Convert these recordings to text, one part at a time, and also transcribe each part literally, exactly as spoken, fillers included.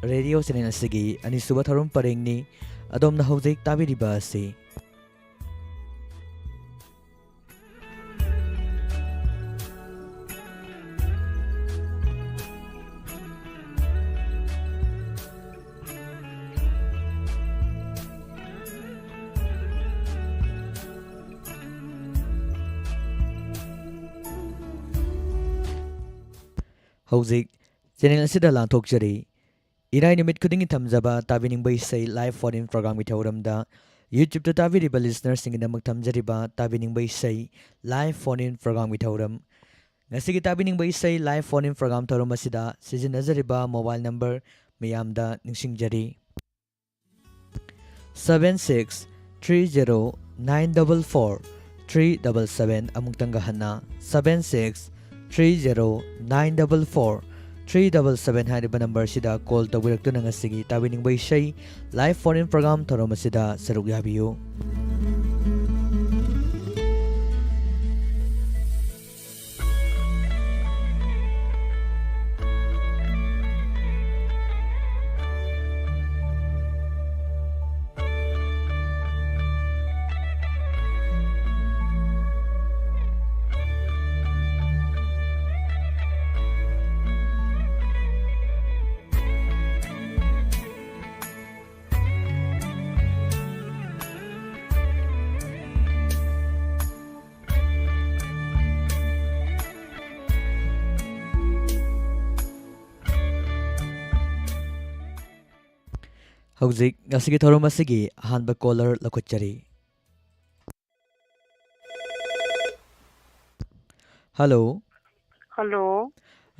Radio channel ꯑꯁꯤꯒꯤ ꯑꯅꯤꯁꯨꯕ ꯊꯧꯔꯝ ꯄꯔꯦꯡꯅꯤ꯫ ꯑꯗꯣꯝꯅ ꯍꯧꯖꯤꯛ ꯇꯥꯕꯤꯔꯤꯕ ꯑꯁꯤ ꯍꯧꯖꯤꯛ ꯆꯦꯅꯦꯜ ꯑꯁꯤꯗ ꯂꯥꯟꯊꯣꯛꯆꯔꯤ꯫ ꯏꯔꯥꯏ ꯅꯨꯃꯤꯠ ꯈꯨꯗꯤꯡꯒꯤ ꯊꯝꯖꯕ ꯇꯥꯕꯤꯅꯤꯡꯕ ꯏꯁꯩ ꯂꯥꯏꯚ ꯐꯣꯟ ꯏꯟ ꯄ꯭ꯔꯣꯒ꯭ꯔꯥꯝꯒꯤ ꯊꯧꯔꯝꯗ YouTube ꯇ ꯇꯥꯕꯤꯔꯤꯕ ꯂꯤꯁꯅꯔꯁꯤꯡꯒꯤꯗꯃꯛ ꯊꯝꯖꯔꯤꯕ ꯇꯥꯕꯤꯅꯤꯡꯕ ꯏꯁꯩ ꯂꯥꯏꯚ ꯐꯣꯟ ꯏꯟ ꯄ꯭ꯔꯣꯒ꯭ꯔꯥꯝꯒꯤ ꯊꯧꯔꯝ꯫ ꯉꯁꯤꯒꯤ ꯇꯥꯕꯤꯅꯤꯡꯕ ꯏꯁꯩ ꯂꯥꯏꯚ ꯐꯣꯟ ꯏꯟ ꯄ꯭ꯔꯣꯒ꯭ꯔꯥꯝ ꯊꯧꯔꯝ ꯑꯁꯤꯗ ꯁꯤꯖꯤꯟꯅꯖꯔꯤꯕ ꯃꯣꯕꯥꯏꯜ ꯅꯝꯕꯔ ꯃꯌꯥꯝꯗ ꯅꯤꯡꯁꯤꯡꯖꯔꯤ꯫ Seven six three zero nine double four three double seven, ꯑꯃꯨꯛꯇꯪꯒ ꯍꯟꯅ, seven six three zero nine double four three double seven ꯍꯥꯏꯔꯤꯕ ꯅꯝꯕꯔꯁꯤꯗ ꯀꯣꯜ ꯇꯧꯕꯤꯔꯛꯇꯨꯅ ꯉꯁꯤꯒꯤ ꯇꯥꯕꯤꯅꯤꯡꯕ ꯏꯁꯩ ꯂꯥꯏꯚ ꯐꯣꯟ ꯏꯟ ꯄ꯭ꯔꯣꯒ꯭ꯔꯥꯝ ꯊꯧꯔꯝ ꯑꯁꯤꯗ ꯁꯔꯨꯛ ꯌꯥꯕꯤꯌꯨ꯫ ꯍꯧꯖꯤꯛ ꯉꯁꯤꯒꯤ ꯊꯧꯔꯝ ꯑꯁꯤꯒꯤ ꯑꯍꯥꯟꯕ ꯀꯣꯂꯔ ꯂꯧꯈꯠꯆꯔꯤ꯫ Hello. Hello.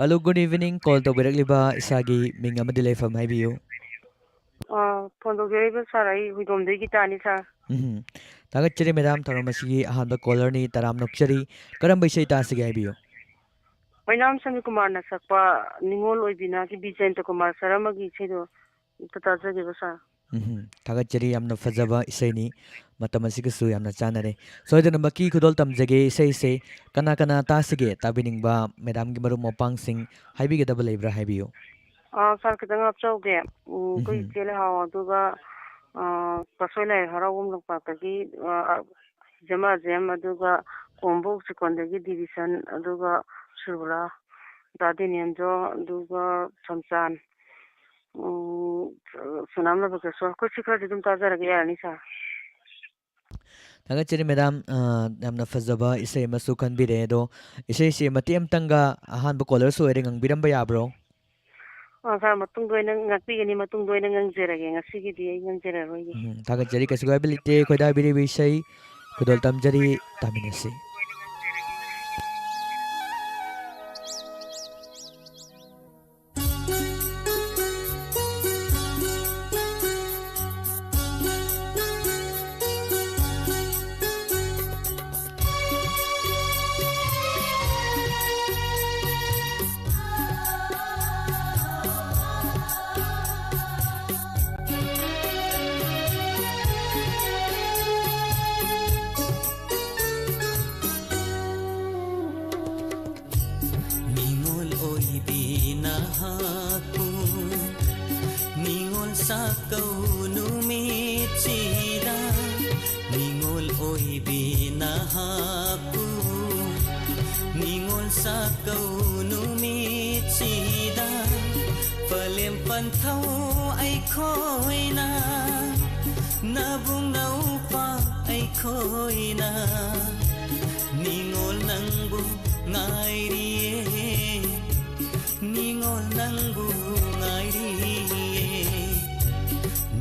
Hello, good evening. Call ꯇꯧꯕꯤꯔꯛꯂꯤꯕ ꯏꯁꯥꯒꯤ ꯃꯤꯡ ꯑꯃꯗꯤ ꯂꯩꯐꯝ ꯍꯥꯏꯕꯤꯌꯨ꯫ ꯑꯥ, ꯐꯣꯟ ꯇꯧꯖꯔꯛꯏꯕ ꯁꯥꯔ, ꯑꯩ ꯍꯨꯏꯗꯣꯝꯗꯒꯤ ꯒꯤꯇꯥꯅꯤ ꯁꯥꯔ꯫ ꯎꯝ꯫ ꯊꯥꯒꯠꯆꯔꯤ ꯃꯦꯗꯥꯝ, ꯊꯧꯔꯝ ꯑꯁꯤꯒꯤ ꯑꯍꯥꯟꯕ ꯀꯣꯂꯔꯅꯤ, ꯇꯔꯥꯝ ꯅꯣꯛꯆꯔꯤ꯫ ꯀꯔꯝꯕ ꯏꯁꯩ ꯇꯥꯁꯤꯒꯦ ꯍꯥꯏꯕꯤꯌꯨ꯫ ꯑꯣꯏꯅꯥꯝ ꯁꯃꯤꯔ ꯀꯨꯃꯥꯔꯅ ꯁꯛꯄ ꯅꯤꯉꯣꯜ ꯑꯣꯏꯕꯤꯅ ꯁꯤ ꯕꯤ ꯖꯌꯟꯇ ꯀꯨꯃꯥꯔ ꯁꯔꯃꯒꯤ ꯏꯁꯩꯗꯣ ꯑꯝꯇ ꯇꯥꯖꯒꯦꯕ ꯁꯥꯔ꯫ ꯎꯝ, ꯊꯥꯒꯠꯆꯔꯤ, ꯌꯥꯝꯅ ꯐꯖꯕ ꯏꯁꯩꯅꯤ꯫ ꯃꯇꯝ ꯑꯁꯤꯒꯁꯨ ꯌꯥꯝꯅ ꯆꯥꯟꯅꯔꯦ꯫ ꯁꯣꯏꯗꯅꯃꯛꯀꯤ ꯈꯨꯗꯣꯜ ꯇꯝꯖꯒꯦ ꯏꯁꯩꯁꯦ꯫ ꯀꯅꯥ ꯀꯅꯥ ꯇꯥꯁꯤꯒꯦ? ꯇꯥꯕꯤꯅꯤꯡꯕ ꯃꯦꯗꯥꯝꯒꯤ ꯃꯔꯨꯞ ꯃꯄꯥꯡꯁꯤꯡ ꯍꯥꯏꯕꯤꯒꯗꯕ ꯂꯩꯕ꯭ꯔꯥ ꯍꯥꯏꯕꯤꯌꯨ꯫ ꯑꯥ, ꯁꯥꯔ, ꯈꯤꯇꯪ ꯍꯥꯞꯆꯍꯧꯒꯦ꯫ ꯎꯝ, ꯑꯩꯈꯣꯏ ꯎꯝ꯫ ꯏꯆꯦ ꯂꯩꯍꯥꯎ, ꯑꯗꯨꯒ, ꯑꯥ, ꯄꯥꯠꯁꯣꯏ ꯂꯥꯏ ꯍꯔꯥꯎꯕꯝ ꯂꯝꯄꯥꯛꯇꯒꯤ, ꯑꯥ, ꯖꯦꯃꯥ ꯖꯦꯝ, ꯑꯗꯨꯒ ꯀꯣꯝꯕꯣꯛ ꯆꯤꯀꯣꯟꯗꯒꯤ ꯗꯤꯕꯤꯁꯟ, ꯑꯗꯨꯒ ꯁꯨꯔꯕꯂꯥ, ꯗꯥ ꯗꯦꯅꯤꯌꯦꯟꯖꯣ, ꯑꯗꯨꯒ ꯁꯝꯆꯥꯟ, ꯎꯝ, ꯁꯨꯅꯥꯝ ꯂꯕꯀꯦꯁꯣꯔ꯫ ꯑꯩꯈꯣꯏ ꯁꯤ ꯈꯔꯗꯤ ꯑꯗꯨꯝ ꯇꯥꯖꯔꯒꯦ, ꯌꯥꯔꯅꯤ, ꯁꯥꯔ? ꯊꯥꯒꯠꯆꯔꯤ, ꯃꯦꯗꯥꯝ꯫ ꯑ, ꯌꯥꯝꯅ ꯐꯖꯕ ꯏꯁꯩ ꯑꯃꯁꯨ ꯈꯟꯕꯤꯔꯛꯑꯦ꯫ ꯑꯗꯣ ꯏꯁꯩꯁꯦ ꯃꯇꯦꯛ ꯑꯃꯇꯪꯒ ꯑꯍꯥꯟꯕ ꯀꯣꯂꯔꯁꯨ ꯑꯣꯏꯔꯦ, ꯉꯪꯕꯤꯔꯝꯕ ꯌꯥꯕ꯭ꯔꯣ? ꯑ, ꯁꯥꯔ, ꯃꯇꯨꯡꯗ ꯑꯣꯏꯅ ꯉꯥꯛꯄꯤꯒꯅꯤ, ꯃꯇꯨꯡꯗ ꯑꯣꯏꯅ ꯉꯪꯖꯔꯒꯦ, ꯉꯁꯤꯒꯤꯗꯤ ꯑꯩ ꯉꯪꯖꯔꯔꯣꯏꯒꯦ꯫ ꯎꯝ, ꯊꯥꯒꯠꯆꯔꯤ, ꯀꯩꯁꯨ ꯀꯥꯏꯕ ꯂꯩꯇꯦ꯫ ꯈꯣꯏꯗꯥꯕꯤꯔꯤꯕ ꯏꯁꯩ ꯈꯨꯗꯣꯜ ꯇꯝꯖꯔꯤ, ꯇꯥꯃꯤꯟꯅꯁꯤ꯫ ꯅꯤꯉꯣꯜ ꯑꯣꯏꯕꯤ ꯅꯍꯥꯛꯄꯨ ꯅꯤꯉꯣꯜ ꯁꯥꯀꯧ ꯅꯨꯃꯤꯠꯁꯤꯗ, ꯅꯤꯉꯣꯜ ꯑꯣꯏꯕꯤ ꯅꯍꯥꯛꯄꯨ ꯅꯤꯉꯣꯜ ꯁꯥꯀꯧ ꯅꯨꯃꯤꯠꯁꯤꯗ, ꯄꯂꯦꯝ ꯄꯟꯊꯧ ꯑꯩꯈꯣꯏꯅ, ꯅꯕꯨꯡ ꯅꯧꯄꯥ ꯑꯩꯈꯣꯏꯅ, ꯅꯤꯉꯣꯜ ꯅꯪꯕꯨ ꯉꯥꯏꯔꯤꯌꯦ, ꯅꯤꯉꯣꯜ ꯅꯪꯕꯨ ꯉꯥꯏꯔꯤꯌꯦ,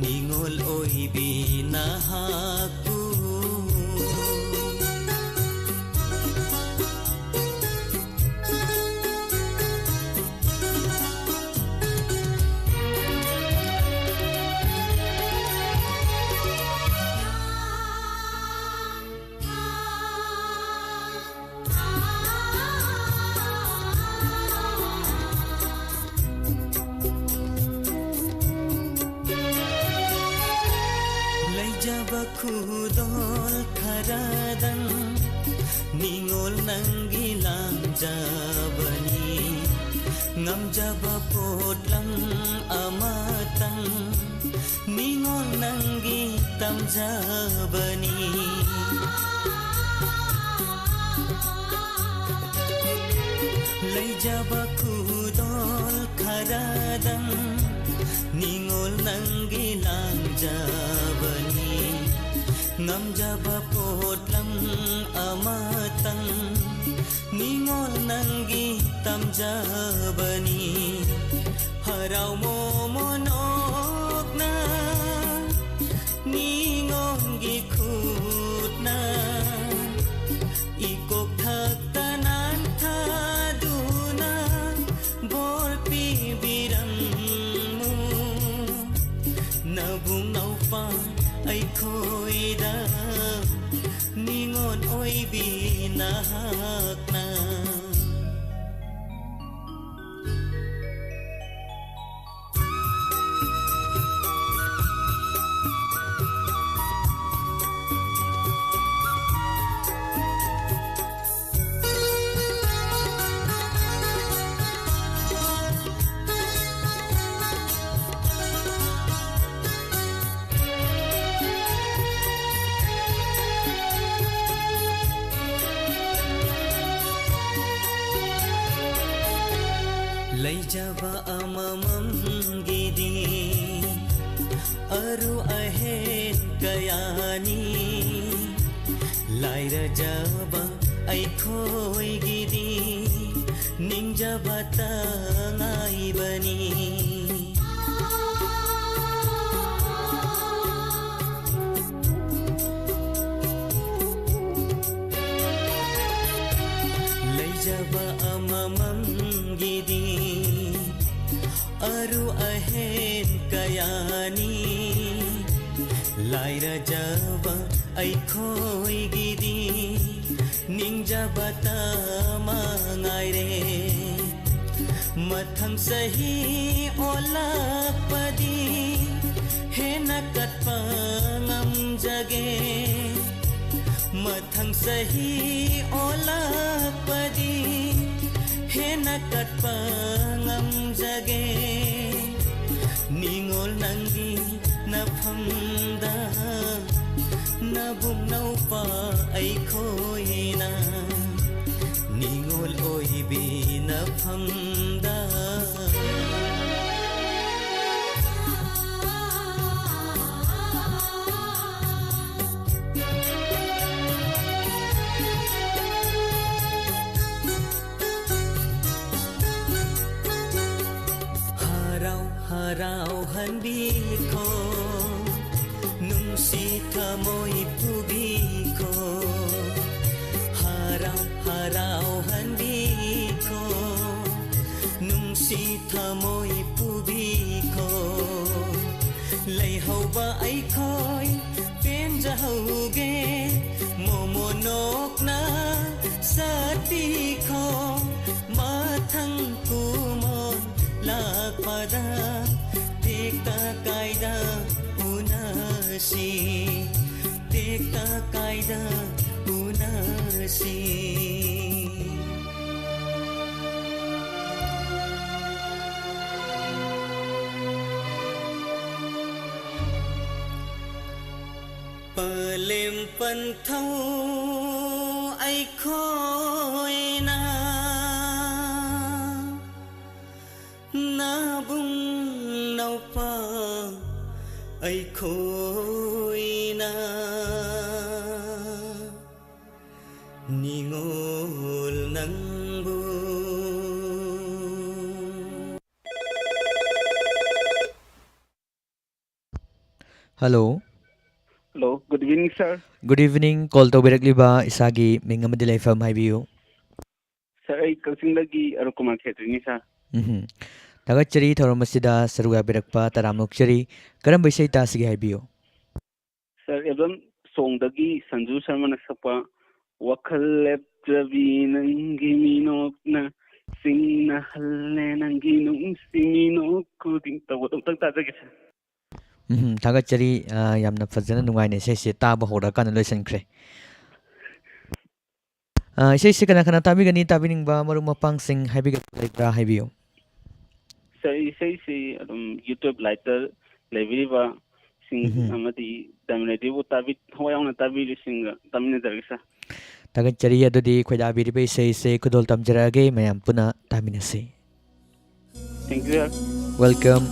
ꯅꯤꯉꯣꯜ ꯑꯣꯏꯕꯤ ꯅꯍꯥꯛꯄꯨ꯫ ꯂꯩꯖꯕ ꯈꯨꯗꯣꯜ ꯈꯔꯗꯪ ꯅꯤꯉꯣꯜ ꯅꯪꯒꯤ ꯂꯥꯡꯖꯕꯅꯤ꯫ ꯉꯝꯖꯕ ꯄꯣꯠꯂꯝ ꯑꯃꯇꯪ ꯅꯤꯡꯉꯣꯜ ꯅꯪꯒꯤ ꯇꯝꯖꯕꯅꯤ꯫ ꯂꯩꯖꯕ ꯈꯨꯗꯣꯜ ꯈꯔꯗꯪ ꯅꯤꯡꯉꯣꯜ ꯅꯪꯒꯤ ꯂꯥꯡꯖꯕꯅꯤ꯫ ꯉꯝꯖꯕ ꯄꯣꯠꯂꯝ ꯑꯃꯇꯪ ꯅꯤꯡꯉꯣꯜ ꯅꯪꯒꯤ ꯇꯝꯖꯕꯅꯤ꯫ ꯍꯔꯥꯎ ꯃꯣꯃꯣꯟ ꯑꯣꯛꯅ ꯅꯤꯡꯉꯣꯜꯒꯤ ꯈꯨꯠꯅ ꯏꯀꯣꯛ ꯊꯛꯇ ꯅꯥꯟꯊꯗꯨꯅ ꯕꯣꯔ ꯄꯤꯕꯤꯔꯝꯃꯨ꯫ ꯅꯕꯨꯡ ꯅꯧꯄꯥ ꯑꯩꯈꯣꯏꯗ ꯅꯤꯡꯉꯣꯜ ꯑꯣꯏꯕꯤ ꯅꯍꯥꯛꯅ꯫ ꯂꯩꯖꯕ ꯑꯃꯃꯝꯒꯤꯗꯤ ꯑꯔꯨ ꯑꯍꯦꯟ ꯀꯌꯥꯅꯤ꯫ ꯂꯥꯏꯔꯖꯕ ꯑꯩꯈꯣꯏꯒꯤꯗꯤ ꯅꯤꯡꯖꯕꯇ ꯉꯥꯏꯕꯅꯤ꯫ ꯂꯩꯖꯕ ꯑꯃꯃꯝꯒꯤꯗꯤ ꯑꯔꯨ ꯑꯍꯦꯟ ꯀꯌꯥꯅꯤ꯫ ꯂꯥꯏꯔꯖꯕ ꯑꯩꯈꯣꯏꯒꯤꯗꯤ ꯅꯤꯡꯖꯕꯇ ꯃꯉꯥꯏꯔꯦ꯫ ꯃꯊꯪ ꯆꯍꯤ ꯑꯣꯜꯂꯛꯄꯗꯤ ꯍꯦꯟꯅ ꯀꯠꯄ ꯉꯝꯖꯒꯦ꯫ ꯃꯊꯪ ꯆꯍꯤ ꯑꯣꯜꯂꯛꯄꯗꯤ ꯍꯦꯟꯅ ꯅꯀꯠꯄ ꯉꯝꯖꯒꯦ꯫ ꯅꯤꯉꯣꯜ ꯅꯪꯒꯤ ꯅꯐꯝꯗ, ꯅꯕꯨꯡꯅꯧꯄꯥ ꯑꯩꯈꯣꯏꯅ ꯅꯤꯉꯣꯜ ꯑꯣꯏꯕꯤ ꯅꯐꯝꯗ꯫ ꯍꯔꯥꯎ ꯍꯔꯥꯎꯍꯟꯕꯤꯈꯣ, ꯅꯨꯡꯁꯤ ꯊꯃꯣꯏ ꯄꯨꯕꯤꯈꯣ꯫ ꯍꯔꯥꯎ ꯍꯔꯥꯎꯍꯟꯕꯤꯈꯣ, ꯅꯨꯡꯁꯤ ꯊꯃꯣꯏ ꯄꯨꯕꯤꯈꯣ꯫ ꯂꯩꯍꯧꯕ ꯑꯩꯈꯣꯏ ꯄꯦꯟꯖꯍꯧꯒꯦ, ꯃꯣꯃꯣ ꯅꯣꯛꯅ ꯆꯠꯄꯤꯈꯣ꯫ ꯃꯊꯪ ꯀꯨꯝꯑꯣꯟ ꯂꯥꯛꯄꯗ ꯇꯦꯛꯇ ꯀꯥꯏꯗ ꯎꯅꯁꯤ, ꯇꯦꯛꯇ ꯀꯥꯏꯗ ꯎꯅꯁꯤ꯫ ꯄꯂꯦꯝ ꯄꯟꯊꯧ ꯑꯩꯈꯣꯏꯅ ꯅꯕꯨꯡ ꯅꯧꯄꯥ ꯑꯩꯈꯣꯏꯅ ꯅꯤꯉꯣꯜ ꯅꯪꯕꯨ꯫ Hello꯫ Hello, good evening, sir꯫ Good evening, call ꯇꯧꯕꯤꯔꯛꯂꯤꯕ ꯏꯁꯥꯒꯤ ꯃꯤꯡ ꯑꯃꯗꯤ ꯂꯩꯐꯝ ꯍꯥꯏꯕꯤꯌꯨ꯫ Sir, ꯑꯩ ꯀꯛꯆꯤꯡꯗꯒꯤ ꯑꯔꯨꯞ ꯀꯨꯃꯥꯔ ꯈꯦꯇ꯭ꯔꯤꯅꯤ, sir꯫ ꯎꯝꯍꯨꯝ꯫ ꯊꯥꯒꯠꯆꯔꯤ ꯊꯧꯔꯝ ꯑꯁꯤꯗ ꯁꯔꯨꯛ ꯌꯥꯕꯤꯔꯛꯄ, ꯇꯔꯥꯝꯅ ꯑꯣꯛꯆꯔꯤ꯫ ꯀꯔꯝꯕ ꯏꯁꯩ ꯇꯥꯁꯤꯒꯦ ꯍꯥꯏꯕꯤꯌꯨ? Sir, album Songꯗꯒꯤ ꯁꯟꯖꯨ ꯁꯔꯃꯅ ꯁꯛꯄ ꯋꯥꯈꯜ ꯂꯦꯞꯇ꯭ꯔꯕꯤ ꯅꯪꯒꯤ ꯃꯤꯅꯣꯛꯅ ꯆꯤꯡꯅꯍꯜꯂꯦ ꯅꯪꯒꯤ ꯅꯨꯡꯁꯤ ꯃꯤꯅꯣꯛ ꯈꯨꯗꯤꯡ ꯇꯧꯕꯗꯣ ꯑꯝꯇꯪ ꯇꯥꯖꯒꯦ, sir꯫ ꯎꯝ, ꯊꯥꯒꯠꯆꯔꯤ꯫ ꯑ, ꯌꯥꯝꯅ ꯐꯖꯅ ꯅꯨꯡꯉꯥꯏꯅ ꯏꯁꯩꯁꯦ ꯇꯥꯕ ꯍꯧꯔꯀꯥꯟꯗ ꯂꯣꯏꯁꯤꯟꯈ꯭ꯔꯦ꯫ ꯑ, ꯏꯁꯩꯁꯤ ꯀꯅꯥ ꯀꯅꯥ ꯇꯥꯕꯤꯒꯅꯤ? ꯇꯥꯕꯤꯅꯤꯡꯕ ꯃꯔꯨꯞ ꯃꯄꯥꯡꯁꯤꯡ ꯍꯥꯏꯕꯤꯒꯗꯕ ꯂꯩꯕ꯭ꯔꯥ? ꯍꯥꯏꯕꯤꯌꯨ꯫ ꯏꯁꯩ, ꯏꯁꯩꯁꯤ ꯑꯗꯨꯝ YouTube Live-ꯇ ꯂꯩꯕꯤꯔꯤꯕꯁꯤꯡ ꯎꯝꯍꯨꯝ꯫ ꯑꯃꯗꯤ ꯗꯥꯏꯃꯟ ꯔꯦꯗꯤꯑꯣꯕꯨ ꯇꯥꯕꯤ-, ꯊꯋꯥꯏ ꯌꯥꯎꯅ ꯇꯥꯕꯤꯔꯤꯕꯁꯤꯡꯒ ꯇꯥꯃꯤꯟꯅꯖꯔꯒꯦ, ꯁꯥꯔ꯫ ꯊꯥꯒꯠꯆꯔꯤ꯫ ꯑꯗꯨꯗꯤ ꯈꯣꯏꯗꯥꯕꯤꯔꯤꯕ ꯏꯁꯩꯁꯦ ꯈꯨꯗꯣꯜ ꯇꯝꯖꯔꯛꯑꯒꯦ, ꯃꯌꯥꯝ ꯄꯨꯟꯅ ꯇꯥꯃꯤꯟꯅꯁꯤ꯫ Thank you, sir. Welcome.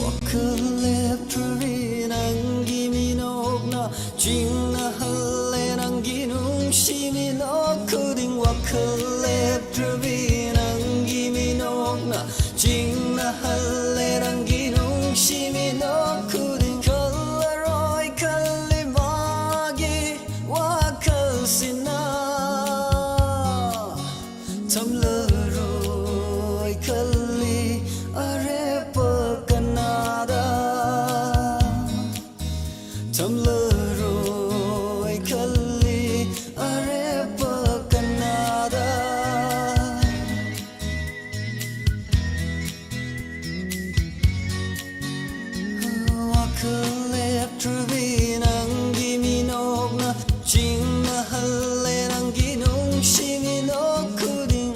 ꯋꯥꯈꯜ ꯂꯦꯞꯇ꯭ꯔꯕꯤ ꯅꯪꯒꯤ ꯃꯤꯅꯣꯛꯅ ꯆꯤꯡꯅꯍꯜꯂꯦ ꯅꯪꯒꯤ ꯅꯨꯡꯁꯤ ꯃꯤꯅꯣꯛ ꯈꯨꯗꯤꯡ꯫ ꯋꯥꯈꯜ ꯂꯦꯞꯇ꯭ꯔꯕꯤ ꯅꯪꯒꯤ ꯃꯤꯅꯣꯛꯅ ꯆꯤꯡꯅꯍꯜꯂꯦ ꯅꯪꯒꯤ ꯅꯨꯡꯁꯤ ꯃꯤꯅꯣꯛ ꯈꯨꯗꯤꯡ꯫ ꯈꯜꯂꯔꯣꯏ ꯈꯜꯂꯤ ꯃꯥꯒꯤ ꯋꯥꯈꯜꯁꯤꯅ ꯊꯝꯂꯔꯣꯏ ꯈꯜꯂꯤ ꯑꯔꯦꯞꯄ ꯀꯅꯥꯗ꯫ ꯊꯝꯂꯔꯣꯏ ꯈꯜꯂꯤ ꯑꯔꯦꯞꯄ ꯀꯅꯥꯗ꯫ ꯋꯥꯈꯜ ꯂꯦꯞꯇ꯭ꯔꯕꯤ ꯅꯪꯒꯤ ꯃꯤꯅꯣꯛꯅ ꯆꯤꯡꯅꯍꯜꯂꯦ ꯅꯪꯒꯤ ꯅꯨꯡꯁꯤ ꯃꯤꯅꯣꯛ ꯈꯨꯗꯤꯡ꯫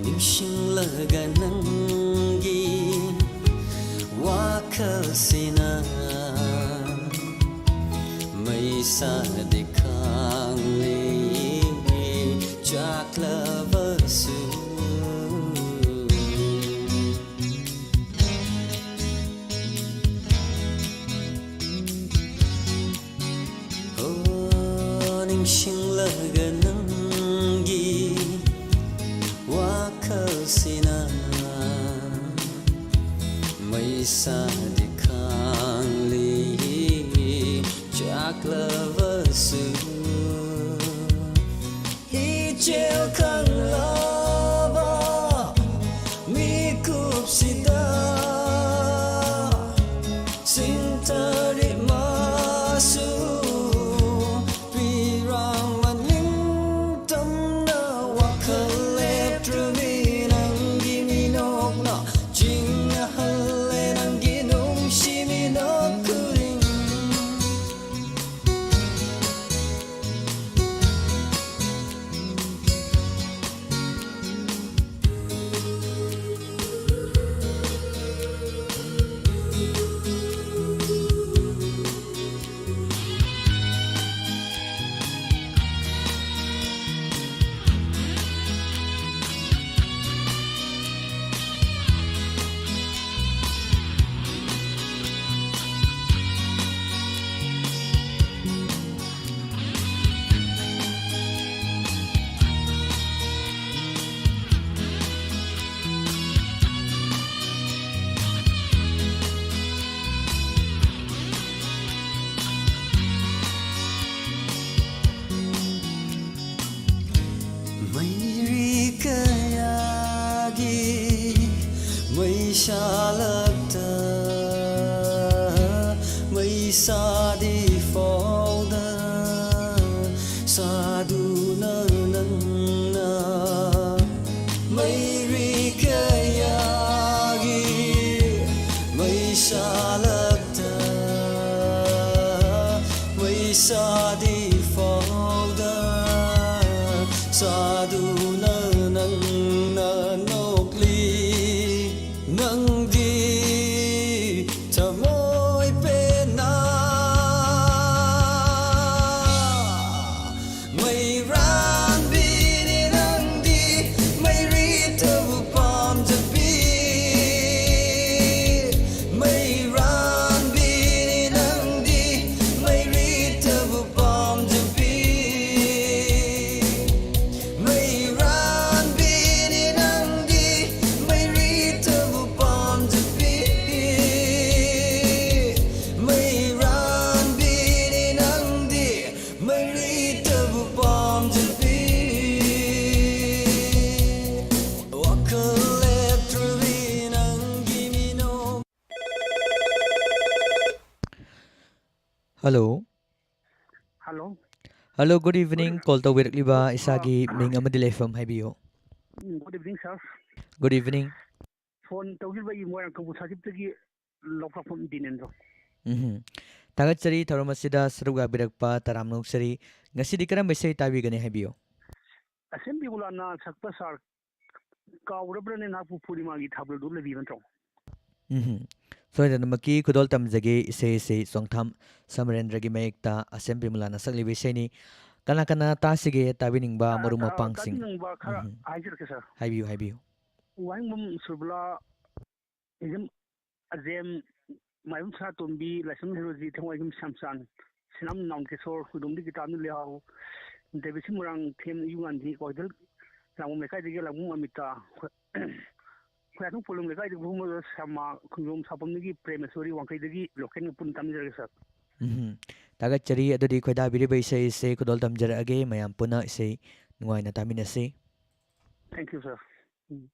ꯅꯤꯡꯁꯤꯡꯂꯒ ꯅꯪꯒꯤ ꯋꯥꯈꯜꯁꯤꯅ ꯃꯩꯁꯥꯗꯤ ꯈꯥꯡꯂꯤ ꯆꯥꯛꯂꯕꯁꯨ꯫ ꯑꯣ, ꯅꯤꯡꯁꯤꯡꯂꯒ ꯅꯪꯒꯤ ꯋꯥꯈꯜꯁꯤꯅ ꯃꯩꯁꯥꯗꯤ ꯈꯥꯡꯂꯤ ꯆꯥꯛꯂꯕꯁꯨ꯫ ꯏꯆꯦꯜ ꯈꯪꯂꯕ ꯃꯤꯀꯨꯞꯁꯤꯗ ꯁꯤꯡ ꯇꯔꯦꯠ ꯃꯆꯨ ꯄꯤꯔꯥꯡ ꯃꯅꯤꯡ ꯇꯝꯅ ꯏꯁꯥꯗꯤ ꯐꯥꯎꯗ ꯁꯥꯗꯨꯅ ꯅꯪꯅ ꯃꯩꯔꯤ ꯀꯌꯥꯒꯤ ꯃꯩꯁꯥꯂꯛꯇ ꯃꯩꯁꯥꯗꯤ ꯐꯥꯎꯗ ꯁꯥꯗꯨꯅ ꯅꯪꯅ ꯅꯣꯛꯂꯤ ꯅꯪꯗꯤ ꯊꯃꯣꯏ ꯄꯦꯟꯅ ꯃꯩꯔꯥꯟꯕꯤꯅꯤ ꯅꯪꯗꯤ ꯃꯩꯔꯤꯇꯕꯨ ꯄꯥꯝꯖꯕꯤ ꯃꯩꯔꯥꯟꯕꯤꯅꯤ ꯅꯪꯗꯤ ꯃꯩꯔꯤꯇꯕꯨ ꯄꯥꯝꯖꯕꯤ ꯃꯩꯔꯥꯟꯕꯤꯅꯤ ꯅꯪꯗꯤ ꯃꯩꯔꯤꯇꯕꯨ ꯄꯥꯝꯖꯕꯤ ꯃꯩꯔꯥꯟꯕꯤꯅꯤ ꯅꯪꯗꯤ ꯃꯩꯔꯤꯇꯕꯨ ꯄꯥꯝꯖꯕꯤ ꯋꯥꯈꯜ ꯂꯦꯞꯇ꯭ꯔꯕꯤ ꯅꯪꯒꯤ ꯃꯤꯅꯣꯛ Hello. Hello. Hello, good evening. Good evening. Call ꯇꯧꯕꯤꯔꯛꯂꯤꯕ ꯏꯁꯥꯒꯤ ꯃꯤꯡ ꯑꯃꯗꯤ ꯂꯩꯐꯝ ꯍꯥꯏꯕꯤꯌꯨ꯫ ꯎꯝ, good evening, sir. Good evening. Phone ꯇꯧꯖꯔꯤꯕ ꯑꯩ ꯃꯣꯏꯔꯥꯡ ꯀꯥꯡꯄꯣꯛ ꯁꯥꯖꯤꯞꯇꯒꯤ ꯂꯧꯀꯥꯐꯝ ꯗꯤꯅꯦꯟꯗ꯭ꯔꯣ꯫ ꯎꯝꯍꯨꯝ꯫ ꯊꯥꯒꯠꯆꯔꯤ ꯊꯧꯔꯝ ꯑꯁꯤꯗ ꯁꯔꯨꯛ ꯌꯥꯕꯤꯔꯛꯄ ꯇꯔꯥꯝꯅ ꯑꯣꯛꯆꯔꯤ꯫ ꯉꯁꯤꯗꯤ ꯀꯔꯝꯕ ꯏꯁꯩ ꯇꯥꯕꯤꯒꯅꯤ ꯍꯥꯏꯕꯤꯌꯨ꯫ ꯑꯁꯦꯝꯕꯤ ꯃꯨꯂꯥꯅ ꯁꯛꯄ ꯁꯥꯔ ꯀꯥꯎꯔꯕ꯭ꯔꯅꯦ ꯅꯍꯥꯛꯄꯨ ꯄꯨꯔꯅꯤꯃꯥꯒꯤ ꯊꯥꯕꯜꯗꯨ ꯂꯩꯕꯤꯕ ꯅꯠꯇ꯭ꯔꯣ? ꯎꯝꯍꯨꯝ꯫ ꯁꯣꯏꯗꯅꯃꯛꯀꯤ ꯈꯨꯗꯣꯜ ꯇꯝꯖꯒꯦ, ꯏꯁꯩ ꯑꯁꯤ ꯆꯣꯡꯊꯥꯝ ꯁꯃꯔꯦꯟꯗ꯭ꯔꯒꯤ ꯃꯌꯦꯛꯇ ꯑꯁꯦꯝꯕꯤ ꯃꯨꯂꯥꯅ ꯁꯛꯂꯤꯕ ꯏꯁꯩꯅꯤ꯫ ꯀꯅꯥ ꯀꯅꯥ ꯇꯥꯁꯤꯒꯦ ꯇꯥꯕꯤꯅꯤꯡꯕ ꯇꯥ-, ꯃꯔꯨꯞ ꯇꯥ-, ꯃꯄꯥꯡꯁꯤꯡ? ꯇꯥꯕꯤꯅꯤꯡꯕ ꯈꯔ ꯎꯝꯍꯨꯝ꯫ ꯍꯥꯏꯖꯔꯛꯀꯦ, sir꯫ ꯍꯥꯏꯕꯤꯌꯨ, ꯍꯥꯏꯕꯤꯌꯨ꯫ ꯋꯥꯍꯦꯡꯕꯝ ꯁꯨꯔꯕꯂꯥ, ꯏꯖꯝ ꯑꯖꯦꯝ, ꯃꯥꯏꯕꯝ ꯁꯅꯥꯇꯣꯝꯕꯤ, ꯂꯥꯏꯁ꯭ꯔꯝ ꯍꯦꯔꯣꯖꯤ, ꯊꯦꯡꯋꯥꯏꯌꯨꯝ ꯁ꯭ꯌꯥꯝꯆꯥꯟ, ꯁꯤꯅꯥꯝ ꯅꯥꯎꯟꯀꯦꯁꯣꯔ, ꯍꯨꯏꯗꯣꯝꯗꯤ ꯒꯤꯇꯥꯅꯨ ꯂꯩꯍꯥꯎ, ꯗꯦꯕꯤꯁꯤ ꯃꯣꯏꯔꯥꯡꯊꯦꯝ ꯏꯌꯨ ꯉꯥꯟꯕꯤ, ꯀ꯭ꯋꯥꯀꯩꯊꯦꯜ ꯂꯥꯡꯕꯝ ꯂꯩꯀꯥꯏꯗꯒꯤ ꯂꯥꯡꯕꯝ ꯑꯃꯤꯇꯥ, ꯈꯣꯏꯔꯥꯊꯣꯡ ꯄꯣꯂꯨꯝ ꯂꯩꯀꯥꯏꯗꯒꯤ ꯚꯨꯃꯣꯗ ꯁ꯭ꯌꯥꯃ, ꯈꯣꯡꯖꯣꯝ ꯁꯥꯄꯝꯗꯒꯤ ꯄ꯭ꯔꯦꯃꯦꯁꯣꯔꯤ, ꯋꯥꯡꯈꯩꯗꯒꯤ ꯂꯣꯀꯦꯟꯒ ꯄꯨꯟꯅ ꯇꯥꯃꯤꯟꯅꯖꯔꯒꯦ, sir꯫ ꯎꯝꯍꯨꯝ꯫ ꯊꯥꯒꯠꯆꯔꯤ꯫ ꯑꯗꯨꯗꯤ ꯈꯣꯏꯗꯥꯕꯤꯔꯤꯕ ꯏꯁꯩ ꯑꯁꯤ ꯈꯨꯗꯣꯜ ꯇꯝꯖꯔꯛꯑꯒꯦ꯫ ꯃꯌꯥꯝ ꯄꯨꯟꯅ ꯏꯁꯩ ꯅꯨꯡꯉꯥꯏꯅ ꯇꯥꯃꯤꯟꯅꯁꯤ꯫ Thank you, sir. ꯎꯝ꯫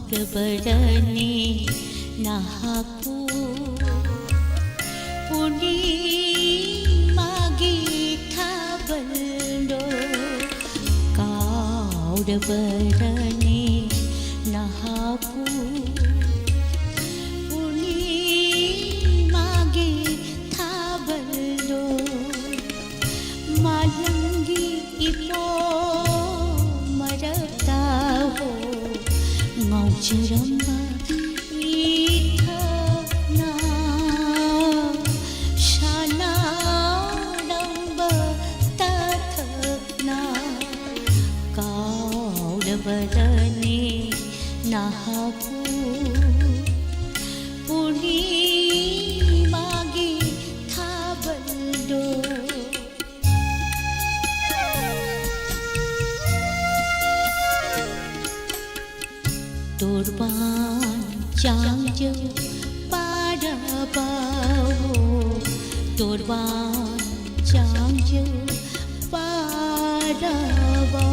ꯀꯥꯎꯔꯕꯔꯅꯦ ꯅꯍꯥꯛꯄꯨ ꯄꯨꯔꯅꯤꯃꯥꯒꯤ ꯊꯥꯕꯜꯗꯣ꯫ ꯀꯥꯎꯔꯕꯔꯅꯦ ꯅꯍꯥꯛꯄꯨ ꯄꯨꯔꯅꯤꯃꯥꯒꯤ ꯊꯥꯕꯜꯗꯣ꯫ ꯃꯥꯂꯪꯒꯤ ꯏꯄꯣꯝ ꯃꯔꯛꯇ ꯍꯣ ꯉꯥꯎꯖꯔꯝꯕ ꯏꯊꯛꯅ ꯁꯥꯟꯅꯔꯝꯕ ꯇꯊꯛꯅ ꯀꯥꯎꯔꯕꯔꯅꯦ ꯅꯍꯥꯛꯄꯨ ꯄꯨꯔꯅꯤꯃꯥꯒꯤ ꯊꯥꯕꯜꯗꯣ꯫ ꯇꯣꯔꯕꯥꯟ ꯆꯥꯡꯖꯧ ꯄꯥꯔꯕ ꯍꯣ, ꯇꯣꯔꯕꯥꯟ ꯆꯥꯡꯖꯧ ꯄꯥꯔꯕ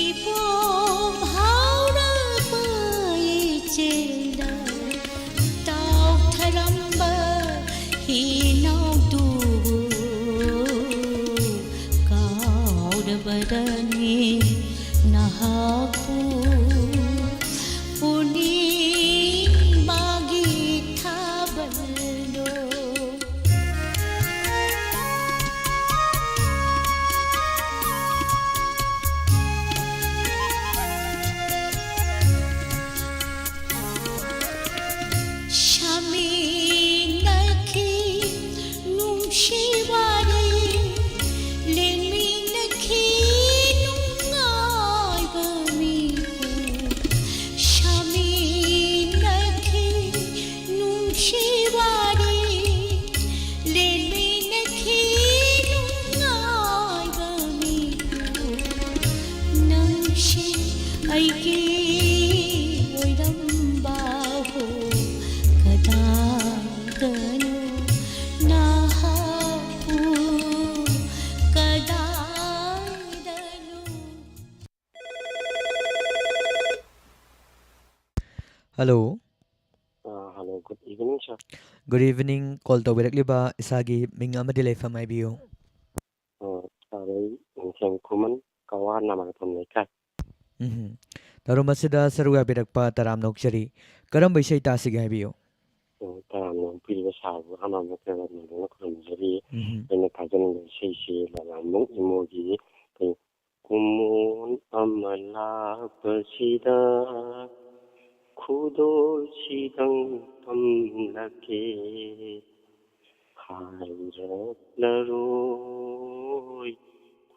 ꯏꯄꯣꯝ ꯍꯧꯔꯛꯄ ꯏꯆꯦꯜꯗ ꯇꯥꯎꯊꯔꯝꯕ ꯍꯤꯅꯥꯎꯗꯨꯕꯨ ꯀꯥꯎꯔꯕꯔꯅꯤ ꯅꯍꯥꯛꯄꯨ ꯄꯨꯔꯅꯤꯃꯥꯒꯤ ꯊꯥꯕꯜꯗꯣ꯫ ꯁꯥꯃꯤꯟꯅꯈꯤ ꯅꯨꯡꯁꯤ ꯋꯥꯔꯤ, ꯂꯦꯟꯃꯤꯟꯅꯈꯤ ꯅꯨꯡꯉꯥꯏꯕ ꯃꯤꯀꯨꯞ꯫ ꯁꯥꯃꯤꯟꯅꯈꯤ ꯅꯨꯡꯁꯤ ꯋꯥꯔꯤ, ꯂꯦꯟꯃꯤꯟꯅꯈꯤ ꯅꯨꯡꯉꯥꯏꯕ ꯃꯤꯀꯨꯞ꯫ ꯅꯪꯁꯤ ꯑꯩꯒꯤ ꯑꯣꯏꯔꯝꯕ ꯍꯣ, ꯀꯗꯥꯏꯗꯅꯣ ꯅꯍꯥꯛꯄꯨ, ꯀꯗꯥꯏꯗꯅꯣ꯫ Hello. ꯑꯥ, hello, good evening, sir. Good evening. Call ꯇꯧꯕꯤꯔꯛꯂꯤꯕ ꯏꯁꯥꯒꯤ ꯃꯤꯡ ꯑꯃꯗꯤ ꯂꯩꯐꯝ ꯍꯥꯏꯕꯤꯌꯨ꯫ ꯑꯥ, sir, ꯑꯩ ꯅꯤꯡꯊꯦꯝ ꯈꯨꯃꯟ, ꯀꯋꯥ ꯅꯥꯃꯔꯄꯝ ꯂꯩꯀꯥꯏ꯫ ꯎꯝ꯫ ꯊꯧꯔꯝ ꯑꯁꯤꯗ ꯁꯔꯨꯛ ꯌꯥꯕꯤꯔꯛꯄ ꯇꯔꯥꯝꯅ ꯑꯣꯛꯆꯔꯤ꯫ ꯀꯔꯝꯕ ꯏꯁꯩ ꯇꯥꯁꯤꯒꯦ ꯍꯥꯏꯕꯤꯌꯨ? ꯎꯝ, ꯇꯔꯥꯝꯅ ꯑꯣꯛꯄꯤꯔꯤꯕ sirꯕꯨ ꯑꯍꯥꯟꯕ ꯃꯛꯇꯗ ꯅꯧꯅ ꯈꯨꯔꯨꯝꯖꯔꯤ꯫ ꯎꯝ꯫ ꯑꯩꯅ ꯊꯥꯖꯅꯤꯡꯕ ꯏꯁꯩꯁꯤ ꯂꯂꯥꯝꯕꯝ ꯏꯃꯣꯒꯤ ꯑꯩꯈꯣꯏ ꯀꯨꯃꯣꯟ ꯑꯃ ꯂꯥꯛꯄꯁꯤꯗ ꯈꯨꯗꯣꯜꯁꯤꯗꯪ ꯇꯝꯂꯛꯀꯦ꯫ ꯍꯥꯏꯔꯛꯂꯔꯣꯏ,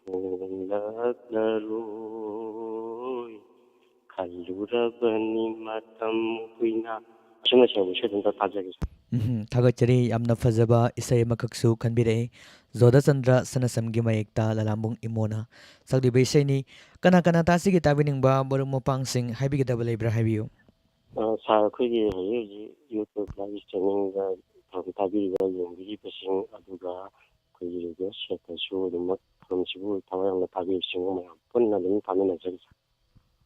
ꯈꯣꯡꯂꯛꯂꯔꯣꯏ, ꯈꯜꯂꯨꯔꯕꯅꯤ ꯃꯇꯝ ꯀꯨꯏꯅ꯫ ꯑꯁꯨꯝꯅ ꯁꯦꯡꯕ ꯏꯁꯩꯗꯣ ꯑꯝꯇ ꯇꯥꯖꯒꯦ꯫ ꯎꯝ, ꯊꯥꯒꯠꯆꯔꯤ꯫ ꯌꯥꯝꯅ ꯐꯖꯕ ꯏꯁꯩ ꯑꯃꯈꯛꯁꯨ ꯈꯟꯕꯤꯔꯛꯑꯦ꯫ ꯖꯣꯙꯆꯟꯗ꯭ꯔ ꯁꯅꯥꯁꯝꯒꯤ ꯃꯌꯦꯛꯇ ꯂꯂꯥꯝꯕꯨꯡ ꯏꯃꯣꯅ ꯁꯛꯂꯤꯕ ꯏꯁꯩꯅꯤ꯫ ꯀꯅꯥ ꯀꯅꯥ ꯇꯥꯁꯤꯒꯦ ꯇꯥꯕꯤꯅꯤꯡꯕ ꯃꯔꯨꯞ ꯃꯄꯥꯡꯁꯤꯡ ꯍꯥꯏꯕꯤꯒꯗꯕ ꯂꯩꯕ꯭ꯔꯥ ꯍꯥꯏꯕꯤꯌꯨ꯫ ꯑ, sir, ꯑꯩꯈꯣꯏꯒꯤ ꯍꯧꯖꯤꯛ ꯍꯧꯖꯤꯛ YouTube live streamingꯗ ꯊꯧꯔꯝ ꯇꯥꯕꯤꯔꯤꯕ, ꯌꯦꯡꯕꯤꯔꯤꯕꯁꯤꯡ, ꯑꯗꯨꯒ ꯑꯩꯈꯣꯏꯒꯤ radio setꯇꯁꯨ ꯑꯗꯨꯃꯛ ꯊꯧꯔꯝꯁꯤꯕꯨ ꯊꯋꯥꯏ ꯌꯥꯎꯅ ꯇꯥꯕꯤꯔꯤꯕꯁꯤꯡꯕꯨ ꯃꯌꯥꯝ ꯄꯨꯟꯅ ꯑꯗꯨꯝ ꯇꯥꯃꯤꯟꯅꯖꯔꯤ, sir꯫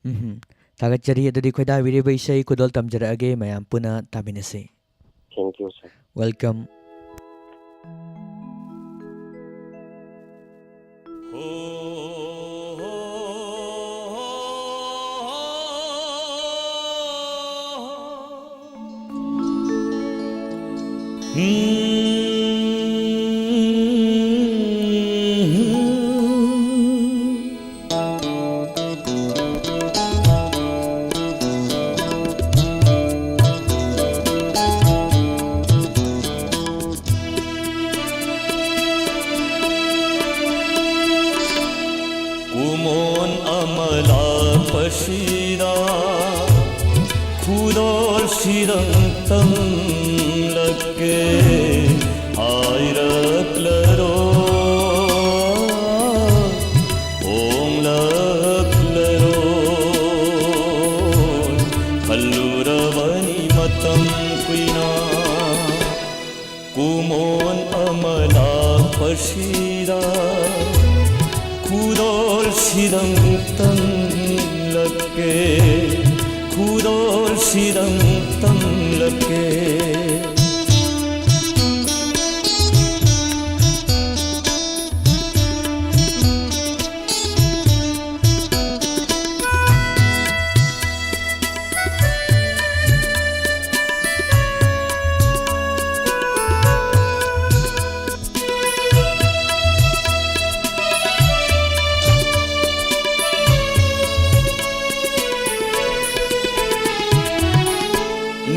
ꯎꯝ꯫ ꯊꯥꯒꯠꯆꯔꯤ꯫ ꯑꯗꯨꯗꯤ ꯈꯣꯏꯗꯥꯕꯤꯔꯤꯕ ꯏꯁꯩ ꯈꯨꯗꯣꯜ ꯇꯝꯖꯔꯛꯑꯒꯦ, ꯃꯌꯥꯝ ꯄꯨꯟꯅ ꯇꯥꯃꯤꯟꯅꯁꯤ꯫ Thank you, sir. Welcome. ꯀꯨꯃꯣꯟ ꯑꯃ ꯂꯥꯛꯄꯁꯤꯗ ꯈꯨꯗꯣꯜꯁꯤꯗꯪ ꯇꯝꯂꯛꯀꯦ꯫ ꯍꯥꯏꯔꯛꯂꯔꯣꯏ, ꯍꯣꯡꯂꯛꯂꯔꯣꯏ, ꯈꯜꯂꯨꯔꯕꯅꯤ ꯃꯇꯝ ꯀꯨꯏꯅ꯫ ꯀꯨꯃꯣꯟ ꯑꯃ ꯂꯥꯛꯄꯁꯤꯗ ꯈꯨꯗꯣꯜꯁꯤꯗꯪ ꯇꯝꯂꯛꯀꯦ꯫ ꯈꯨꯗꯣꯜ ꯁꯤꯔꯪ ꯇꯝꯂꯛꯀꯦ꯫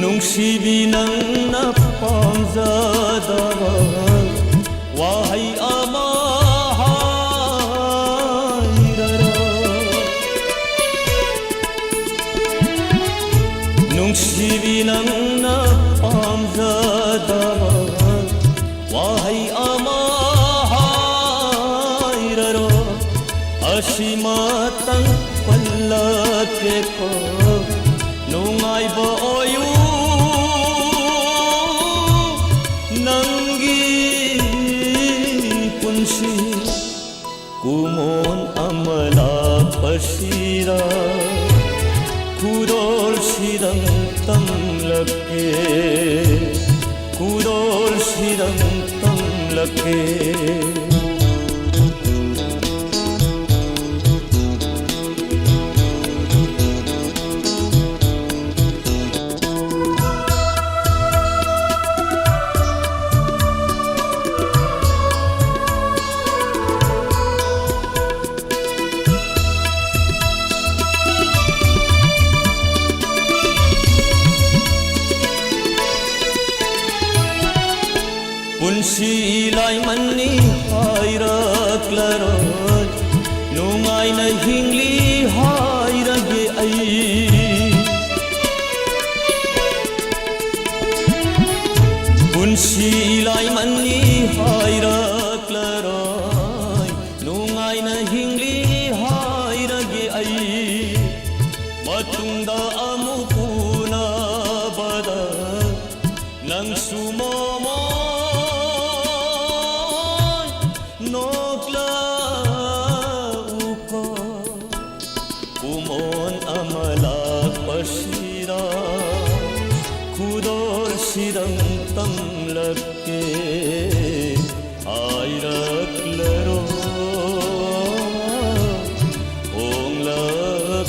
ꯅꯨꯡꯁꯤꯕꯤ, ꯅꯪꯅ ꯄꯥꯝꯖꯗꯕ ꯋꯥꯍꯩ ꯑꯃ ꯍꯥꯏꯔꯔꯣ꯫ ꯅꯨꯡꯁꯤꯕꯤ, ꯅꯪꯅ ꯄꯥꯝꯖꯗꯕ ꯋꯥꯍꯩ ꯑꯃ ꯍꯥꯏꯔꯔꯣ꯫ ꯑꯁꯤꯃꯇꯪ ꯄꯜꯂꯛꯀꯦꯀꯣ, ꯅꯨꯡꯉꯥꯏꯕ ꯑꯣꯏꯌꯨ ꯅꯪꯒꯤ ꯄꯨꯟꯁꯤ꯫ ꯀꯨꯃꯣꯟ ꯑꯃ ꯂꯥꯛꯄꯁꯤꯗ ꯈꯨꯗꯣꯜꯁꯤꯗꯪ ꯇꯝꯂꯛꯀꯦ, ꯈꯨꯗꯣꯜꯁꯤꯗꯪ ꯇꯝꯂꯛꯀꯦ꯫ ꯄꯨꯟꯁꯤ ꯂꯥꯏꯃꯟꯅꯤ ꯍꯥꯏꯔꯛꯂꯔꯣꯏ, ꯅꯨꯡꯉꯥꯏꯅ ꯍꯤꯡꯂꯤ ꯍꯥꯏꯔꯒꯦ ꯑꯩ꯫ ꯄꯨꯟꯁꯤ ꯂꯥꯏꯃꯟꯅꯤ ꯍꯥꯏꯔꯛꯂꯔꯣꯏ, ꯅꯨꯡꯉꯥꯏꯅ ꯍꯤꯡꯂꯤ ꯍꯥꯏꯔꯒꯦ ꯑꯩ꯫ ꯃꯇꯨꯡꯗ ꯑꯃꯨꯛ ꯎꯅꯕꯗ ꯅꯪꯁꯨ ꯃꯣꯃꯣꯟ ꯅꯣꯛꯂꯛꯎꯀꯣ꯫ ꯀꯨꯃꯣꯟ ꯑꯃ ꯂꯥꯛꯄꯁꯤꯗ ꯈꯨꯗꯣꯜꯁꯤꯗꯪ ꯇꯝꯂꯛꯀꯦ, ꯍꯥꯏꯔꯛꯂꯔꯣꯏ, ꯍꯣꯡꯂꯛꯂꯔꯣꯏ꯫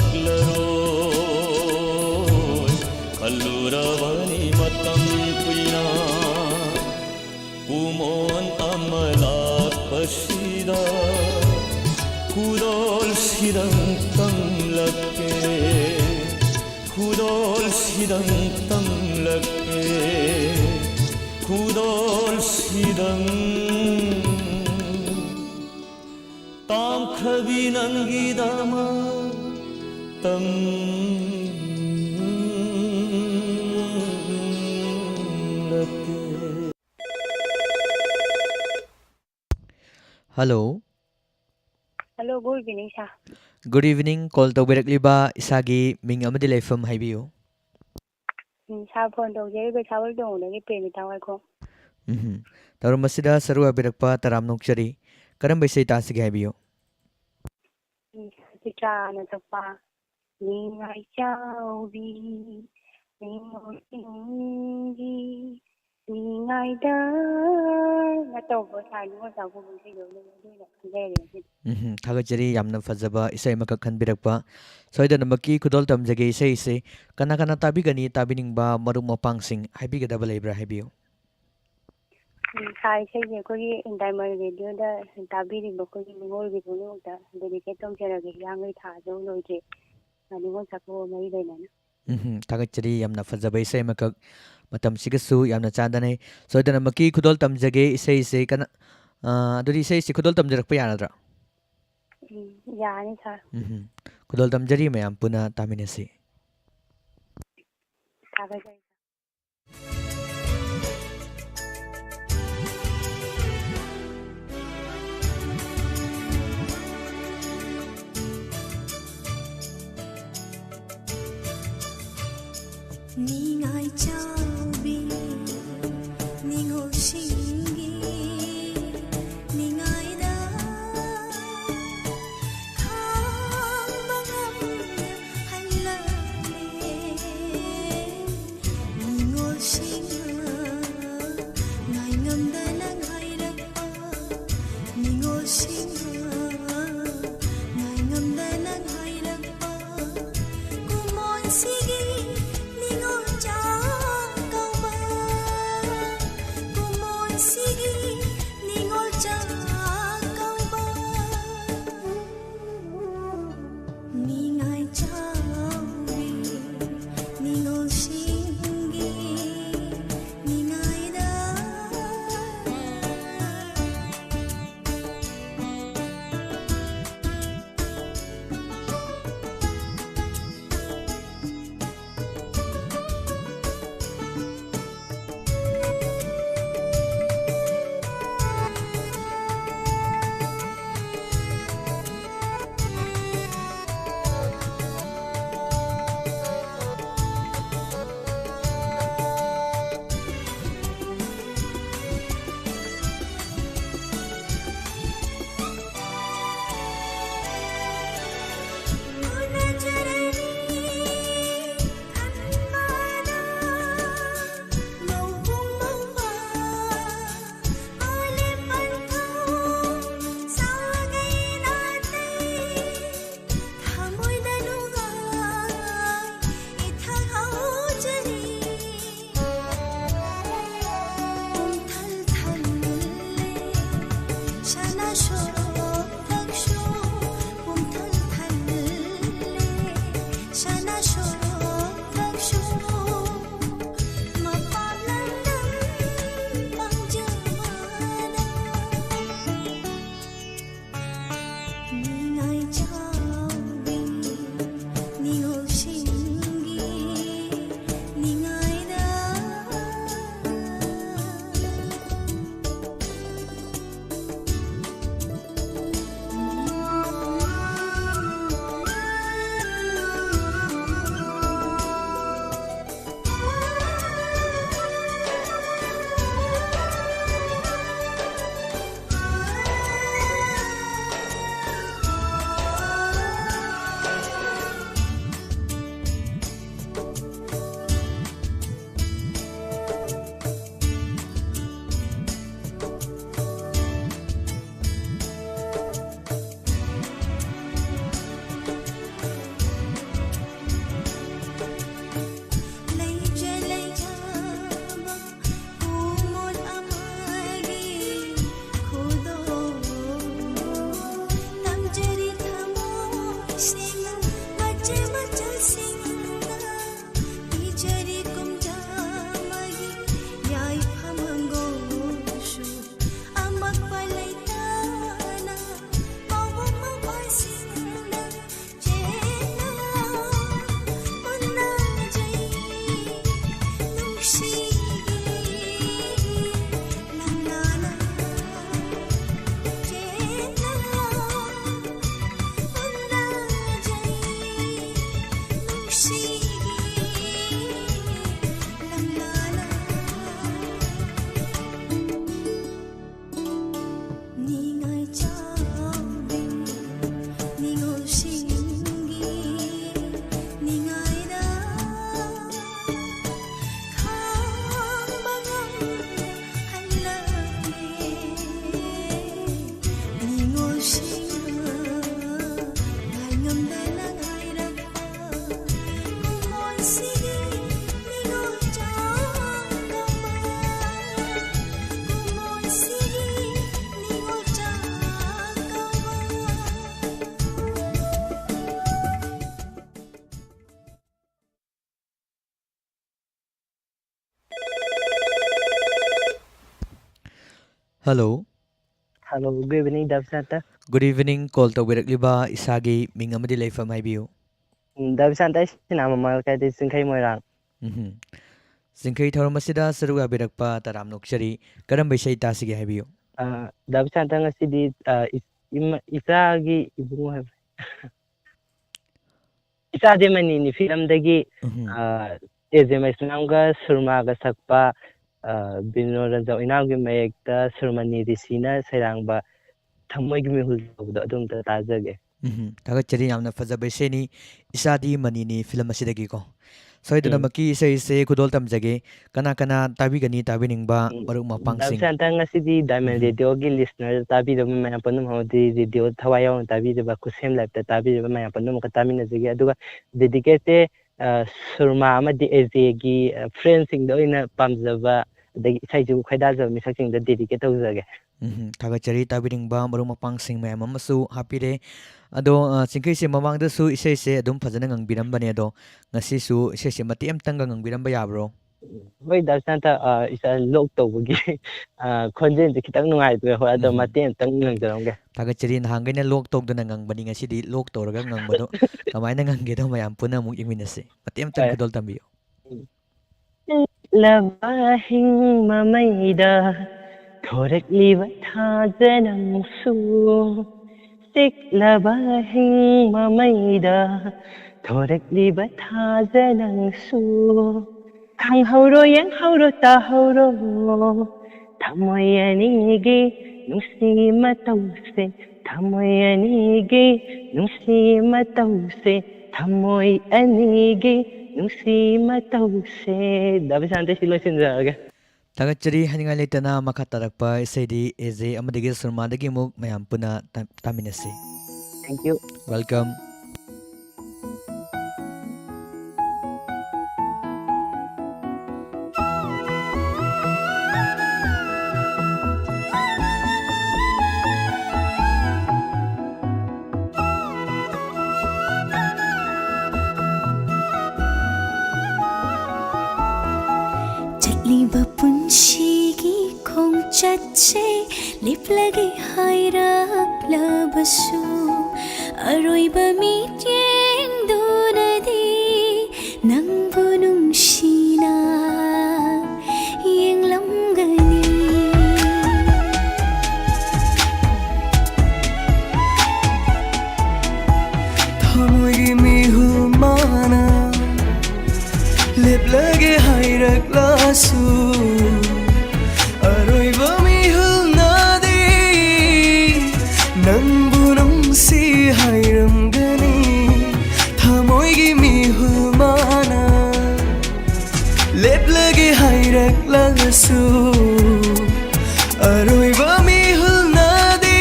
ꯈꯜꯂꯨꯔꯕꯅꯤ ꯃꯇꯝ ꯀꯨꯏꯅ, ꯎꯃꯣꯟ ꯑꯃ ꯂꯥꯛꯄꯁꯤꯗ, ꯈꯨꯗꯣꯜꯁꯤꯗꯪ ꯇꯝꯂꯛꯀꯦ, ꯈꯨꯗꯣꯜꯁꯤꯗꯪ ꯇꯝꯂꯛꯀꯦ, ꯈꯨꯗꯣꯜꯁꯤꯗꯪ꯫ ꯇꯥꯝꯈ꯭ꯔꯕꯤ ꯅꯪꯒꯤꯗꯃꯛ ꯇꯝꯂꯛꯀꯦ꯫ Hello. Hello, good evening, sir. Good evening. Call ꯇꯧꯕꯤꯔꯛꯂꯤꯕ ꯏꯁꯥꯒꯤ ꯃꯤꯡ ꯑꯃꯗꯤ ꯂꯩꯐꯝ ꯍꯥꯏꯕꯤꯌꯨ꯫ ꯎꯝ, sir, phone ꯇꯧꯖꯔꯤꯕ ꯁꯥꯕꯜ ꯇꯣꯡꯉꯨꯗꯒꯤ ꯄ꯭ꯔꯦꯃꯤꯇꯥ ꯋꯥꯏꯈꯣ꯫ ꯎꯝ, ꯊꯧꯔꯝ ꯑꯁꯤꯗ ꯁꯔꯨꯛ ꯌꯥꯕꯤꯔꯛꯄ ꯇꯔꯥꯝꯅ ꯑꯣꯛꯆꯔꯤ꯫ ꯀꯔꯝꯕ ꯏꯁꯩ ꯇꯥꯁꯤꯒꯦ ꯍꯥꯏꯕꯤꯌꯨ? ꯎꯝ, ꯆꯤꯇ꯭ꯔꯥꯅ ꯁꯛꯄ ꯅꯤꯡꯉꯥꯏ ꯆꯥꯎꯕꯤ, ꯅꯤꯡꯉꯣꯜꯁꯤꯡꯒꯤ ꯅꯤꯡꯉꯥꯏꯗ ꯅꯠꯇꯧꯕ ꯁꯥꯏ ꯅꯤꯡꯉꯣꯜ ꯆꯥꯛꯀꯧꯕ ꯏꯁꯩꯗꯣ ꯑꯗꯨ ꯑꯗꯨ ꯑꯣꯏꯅ ꯈꯟꯖꯔꯦ ꯉꯁꯤꯗꯤ꯫ ꯎꯝ, ꯊꯥꯒꯠꯆꯔꯤ, ꯌꯥꯝꯅ ꯐꯖꯕ ꯏꯁꯩ ꯑꯃꯈꯛ ꯈꯟꯕꯤꯔꯛꯄ꯫ ꯁꯣꯏꯗꯅꯃꯛꯀꯤ ꯈꯨꯗꯣꯜ ꯇꯝꯖꯒꯦ ꯏꯁꯩꯁꯦ꯫ ꯀꯅꯥ ꯀꯅꯥ ꯇꯥꯕꯤꯒꯅꯤ? ꯇꯥꯕꯤꯅꯤꯡꯕ ꯃꯔꯨꯞ ꯃꯄꯥꯡꯁꯤꯡ ꯍꯥꯏꯕꯤꯒꯗꯕ ꯂꯩꯕ꯭ꯔꯥ ꯍꯥꯏꯕꯤꯌꯨ꯫ ꯎꯝ, ꯁꯥꯏ ꯏꯁꯩꯁꯦ ꯑꯩꯈꯣꯏꯒꯤ Diamond Radio ꯗ ꯇꯥꯕꯤꯔꯤꯕ ꯑꯩꯈꯣꯏꯒꯤ ꯅꯤꯉꯣꯜꯒꯤ ꯄꯨꯝꯅꯃꯛꯇ dedicate ꯇꯧꯖꯔꯒꯦ꯫ ꯍꯤꯌꯥꯡꯒꯩ ꯊꯥꯁꯨ ꯂꯣꯏꯗ꯭ꯔꯤ, ꯑ, ꯅꯤꯉꯣꯜ ꯆꯥꯛꯀꯧꯕ ꯃꯔꯤ ꯂꯩꯅꯅ꯫ ꯎꯝ, ꯊꯥꯒꯠꯆꯔꯤ꯫ ꯌꯥꯝꯅ ꯐꯖꯕ ꯏꯁꯩ ꯑꯃꯈꯛ ꯃꯇꯝꯁꯤꯒꯁꯨ ꯌꯥꯝꯅ ꯆꯥꯟꯅꯅꯩ꯫ ꯁꯣꯏꯗꯅꯃꯛꯀꯤ ꯈꯨꯗꯣꯜ ꯇꯝꯖꯒꯦ ꯏꯁꯩꯁꯦ꯫ ꯀꯅꯥ, ꯑ, ꯑꯗꯨꯗꯤ ꯏꯁꯩꯁꯦ ꯈꯨꯗꯣꯜ ꯇꯝꯖꯔꯛꯄ ꯌꯥꯔꯗ꯭ꯔꯥ? ꯎꯝ, ꯌꯥꯅꯤ, sir꯫ ꯎꯝ, ꯈꯨꯗꯣꯜ ꯇꯝꯖꯔꯤ, ꯃꯌꯥꯝ ꯄꯨꯟꯅ ꯇꯥꯃꯤꯟꯅꯁꯤ꯫ ꯊꯥꯒꯠꯆꯔꯤ꯫ ꯅꯤꯡꯉꯥꯏ ꯆꯥꯎꯕꯤ ꯅꯤꯉꯣꯜꯁꯤꯡꯒꯤ ꯅꯤꯡꯉꯥꯏꯗ ꯈꯥꯡꯕ ꯉꯝꯅ ꯍꯜꯂꯛꯂꯦ꯫ ꯁꯤꯒꯤ ꯂꯝꯂꯥꯂ ꯅꯤꯡꯉꯥꯏ ꯆꯥꯎꯕꯤ ꯅꯤꯉꯣꯜꯁꯤꯡꯒꯤ ꯅꯤꯡꯉꯥꯏꯗ ꯈꯥꯡꯕ ꯉꯝꯗ ꯍꯜꯂꯛꯂꯦ꯫ ꯅꯤꯉꯣꯜꯁꯤꯡꯅ ꯉꯥꯏꯉꯝꯗꯅ ꯉꯥꯏꯔꯛꯄ ꯀꯨꯝꯑꯣꯟꯁꯤꯒꯤ Ningol Chakkouba. ꯀꯨꯝꯑꯣꯟꯁꯤꯒꯤ Ningol Chakkouba. Hello. Hello, good evening, ꯗꯥ ꯕꯤꯁꯥꯟꯇ꯫ Good evening, call ꯇꯧꯕꯤꯔꯛꯂꯤꯕ ꯏꯁꯥꯒꯤ ꯃꯤꯡ ꯑꯃꯗꯤ ꯂꯩꯐꯝ ꯍꯥꯏꯕꯤꯌꯨ꯫ ꯎꯝ, ꯗꯥ ꯕꯤꯁꯥꯟꯇ, ꯑꯩ ꯁꯤꯅꯥ ꯃꯃꯥ ꯂꯩꯀꯥꯏꯗꯒꯤ ꯆꯤꯡꯈꯩ ꯃꯣꯏꯔꯥꯡ꯫ ꯎꯝꯍꯨꯝ꯫ ꯆꯤꯡꯈꯩ ꯊꯧꯔꯝ ꯑꯁꯤꯗ ꯁꯔꯨꯛ ꯌꯥꯕꯤꯔꯛꯄ ꯇꯔꯥꯝꯅ ꯑꯣꯛꯆꯔꯤ꯫ ꯀꯔꯝꯕ ꯏꯁꯩ ꯇꯥꯁꯤꯒꯦ ꯍꯥꯏꯕꯤꯌꯨ꯫ ꯑ, ꯗꯥ ꯕꯤꯁꯥꯟꯇ, ꯉꯁꯤꯗꯤ, ꯑ, ꯏ-, ꯏꯃ-, ꯏꯆꯥꯒꯤ ꯏꯕꯨꯡꯉꯣ ꯍꯥꯏꯕ꯫ ꯏꯆꯥꯗꯤ ꯃꯅꯤꯅꯤ ꯐꯤꯂꯝꯗꯒꯤ, ꯎꯝꯍꯨꯝ꯫ ꯑ, ꯑꯦ ꯖꯦ ꯃꯩꯁꯅꯥꯝꯒ ꯁꯨꯔꯃꯥꯒ ꯁꯛꯄ, ꯑ, ꯕꯤꯅꯣ ꯔꯟꯖꯟ ꯑꯣꯏꯅꯥꯝꯒꯤ ꯃꯌꯦꯛꯇ ꯁꯨꯔꯃꯅꯤ ꯔꯤꯁꯤꯅ ꯁꯩꯔꯥꯡꯕ ꯊꯃꯣꯏꯒꯤ ꯃꯤꯍꯨꯜ ꯇꯧꯕꯗꯣ ꯑꯗꯨ ꯑꯝꯇ ꯇꯥꯖꯒꯦ꯫ ꯎꯝꯍꯨꯝ꯫ ꯊꯥꯒꯠꯆꯔꯤ, ꯌꯥꯝꯅ ꯐꯖꯕ ꯏꯁꯩꯅꯤ꯫ ꯏꯆꯥꯗꯤ ꯃꯅꯤꯅꯤ ꯐꯤꯂꯝ ꯑꯁꯤꯗꯒꯤꯀꯣ꯫ ꯎꯝ꯫ ꯁꯣꯏꯗꯅꯃꯛꯀꯤ ꯏꯁꯩꯁꯦ ꯈꯨꯗꯣꯜ ꯇꯝꯖꯒꯦ꯫ ꯀꯅꯥ ꯀꯅꯥ ꯇꯥꯕꯤꯒꯅꯤ ꯇꯥꯕꯤꯅꯤꯡꯕ ꯎꯝ, ꯃꯔꯨꯞ ꯗꯥ ꯃꯄꯥꯡꯁꯤꯡ? ꯕꯤꯁꯥꯟꯇ, ꯉꯁꯤꯗꯤ ꯗꯥꯏꯃꯟ ꯎꯝꯍꯨꯝ꯫ ꯔꯦꯗꯤꯑꯣꯒꯤ ꯂꯤꯁꯅꯔ ꯇꯥꯕꯤꯔꯕ ꯃꯌꯥꯝ ꯄꯨꯝꯅꯃꯛ, ꯑꯃꯗꯤ ꯔꯦꯗꯤꯑꯣ ꯊꯋꯥꯏ ꯌꯥꯎꯅ ꯇꯥꯕꯤꯔꯤꯕ ꯈꯨꯠꯁꯦꯝ ꯂꯥꯏꯞꯇ ꯇꯥꯕꯤꯔꯤꯕ ꯃꯌꯥꯝ ꯄꯨꯝꯅꯃꯛꯀ ꯇꯥꯃꯤꯟꯅꯖꯒꯦ꯫ ꯑꯗꯨꯒ ꯗꯦꯗꯤꯀꯦꯠꯁꯦ, ꯑ, ꯁꯨꯔꯃꯥ ꯑꯃꯗꯤ ꯑꯦꯖꯦꯒꯤ, ꯑ, ꯐ꯭ꯔꯦꯟꯁꯤꯡꯗ ꯑꯣꯏꯅ ꯄꯥꯝꯖꯕ, ꯑꯗꯒꯤ ꯏꯁꯩꯁꯤꯕꯨ ꯈꯣꯏꯗꯥꯖꯕ ꯃꯤꯁꯛꯁꯤꯡꯗ ꯗꯦꯗꯤꯀꯦꯠ ꯇꯧꯖꯒꯦ꯫ ꯎꯝꯍꯨꯝ꯫ ꯊꯥꯒꯠꯆꯔꯤ, ꯇꯥꯕꯤꯅꯤꯡꯕ ꯃꯔꯨꯞ ꯃꯄꯥꯡꯁꯤꯡ ꯃꯌꯥꯝ ꯑꯃꯁꯨ ꯍꯥꯞꯄꯤꯔꯦ꯫ ꯑꯗꯣ, ꯑ, ꯆꯤꯡꯈꯩꯁꯦ ꯃꯃꯥꯡꯗꯁꯨ ꯏꯁꯩꯁꯦ ꯑꯗꯨꯝ ꯐꯖꯅ ꯉꯪꯕꯤꯔꯝꯕꯅꯦ, ꯑꯗꯣ ꯉꯁꯤꯁꯨ ꯏꯁꯩꯁꯦ ꯃꯇꯦꯛ ꯑꯃꯇꯪꯒ ꯉꯪꯕꯤꯔꯝꯕ ꯌꯥꯕ꯭ꯔꯣ? ꯍꯣꯏ, ꯗꯥ ꯕꯤꯁꯥꯟꯇ, ꯑ, ꯏꯆꯥ ꯂꯣꯛ ꯇꯧꯕꯒꯤ, ꯑ, ꯈꯣꯟꯖꯦꯜꯁꯦ ꯈꯤꯇꯪ ꯅꯨꯡꯉꯥꯏꯇ꯭ꯔꯦ꯫ ꯍꯣꯏ, ꯑꯗꯣ ꯎꯝꯍꯨꯝ꯫ ꯃꯇꯦꯛ ꯑꯃꯇꯪ ꯉꯪꯖꯔꯝꯒꯦ꯫ ꯊꯥꯒꯠꯆꯔꯤ, ꯅꯍꯥꯟꯈꯩꯅ ꯂꯣꯛ ꯇꯧꯗꯅ ꯉꯪꯕꯅꯤ, ꯉꯁꯤꯗꯤ ꯂꯣꯛ ꯇꯧꯔꯒ ꯉꯪꯕꯗꯣ ꯀꯃꯥꯏꯅ ꯉꯪꯒꯦꯗꯣ ꯃꯌꯥꯝ ꯄꯨꯟꯅ ꯑꯃꯨꯛ ꯌꯦꯡꯃꯤꯟꯅꯁꯦ꯫ ꯃꯇꯦꯛ ꯑꯃꯇꯪ ꯍꯣꯏ꯫ ꯈꯨꯗꯣꯜ ꯇꯝꯕꯤꯌꯨ꯫ ꯂꯕꯥ ꯍꯤꯡ ꯃꯃꯩꯗ ꯊꯣꯔꯛꯂꯤꯕ ꯊꯥꯖ ꯅꯪꯁꯨ ꯇꯦꯛꯂꯕ ꯍꯤꯡ ꯃꯃꯩꯗ ꯊꯣꯔꯛꯂꯤꯕ ꯊꯥꯖ ꯅꯪꯁꯨ꯫ ꯈꯪꯍꯧꯔꯣ, ꯌꯦꯡꯍꯧꯔꯣ, ꯇꯥꯍꯧꯔꯣ, ꯊꯃꯣꯏ ꯑꯅꯤꯒꯤ ꯅꯨꯡꯁꯤ ꯃꯇꯧꯁꯦ, ꯊꯃꯣꯏ ꯑꯅꯤꯒꯤ ꯅꯨꯡꯁꯤ ꯃꯇꯧꯁꯦ, ꯊꯃꯣꯏ ꯑꯅꯤꯒꯤ ꯅꯨꯡꯁꯤ ꯃꯇꯧꯁꯦ꯫ ꯗꯥ ꯕꯤꯁꯥꯟꯇ, ꯁꯤ ꯂꯣꯏꯁꯤꯟꯖꯔꯒꯦ꯫ ꯊꯥꯒꯠꯆꯔꯤ꯫ ꯍꯥꯏꯅꯤꯡꯉꯥꯏ ꯂꯩꯇꯅ ꯃꯈꯥ ꯇꯥꯔꯛꯄ ꯏꯁꯩꯗꯤ ꯑꯦ ꯖꯦ ꯑꯃꯗꯒꯤ ꯁꯨꯔꯃꯥꯗꯒꯤ ꯑꯃꯨꯛ ꯃꯌꯥꯝ ꯄꯨꯟꯅ ꯇꯥ-, ꯇꯥꯃꯤꯟꯅꯁꯤ꯫ Thank you. Welcome. ꯆꯠꯂꯤꯕ ꯄꯨꯟꯁꯤꯒꯤ ꯈꯣꯡꯆꯠꯁꯦ ꯂꯦꯞꯂꯒꯦ ꯍꯥꯏꯔꯛꯂꯕꯁꯨ, ꯑꯔꯣꯏꯕ ꯃꯤꯠꯌꯦꯡꯗꯨꯅꯗꯤ ꯅꯪꯕꯨ ꯅꯨꯡꯁꯤꯅ ꯌꯦꯡꯂꯝꯒꯅꯤ꯫ ꯊꯃꯣꯏꯒꯤ ꯃꯤꯍꯨꯜ ꯃꯥꯅ ꯂꯦꯞꯂꯒꯦ ꯍꯥꯏꯔꯛꯂꯁꯨ, ꯑꯔꯣꯏꯕ ꯃꯤꯍꯨꯜꯅꯗꯤ ꯅꯪꯕꯨ ꯅꯨꯡꯁꯤ ꯍꯥꯏꯔꯝꯒꯅꯤ꯫ ꯊꯃꯣꯏꯒꯤ ꯃꯤꯍꯨꯜ ꯃꯥꯅ ꯂꯦꯞꯂꯒꯦ ꯍꯥꯏꯔꯛꯂꯒꯁꯨ, ꯑꯔꯣꯏꯕ ꯃꯤꯍꯨꯜꯅꯗꯤ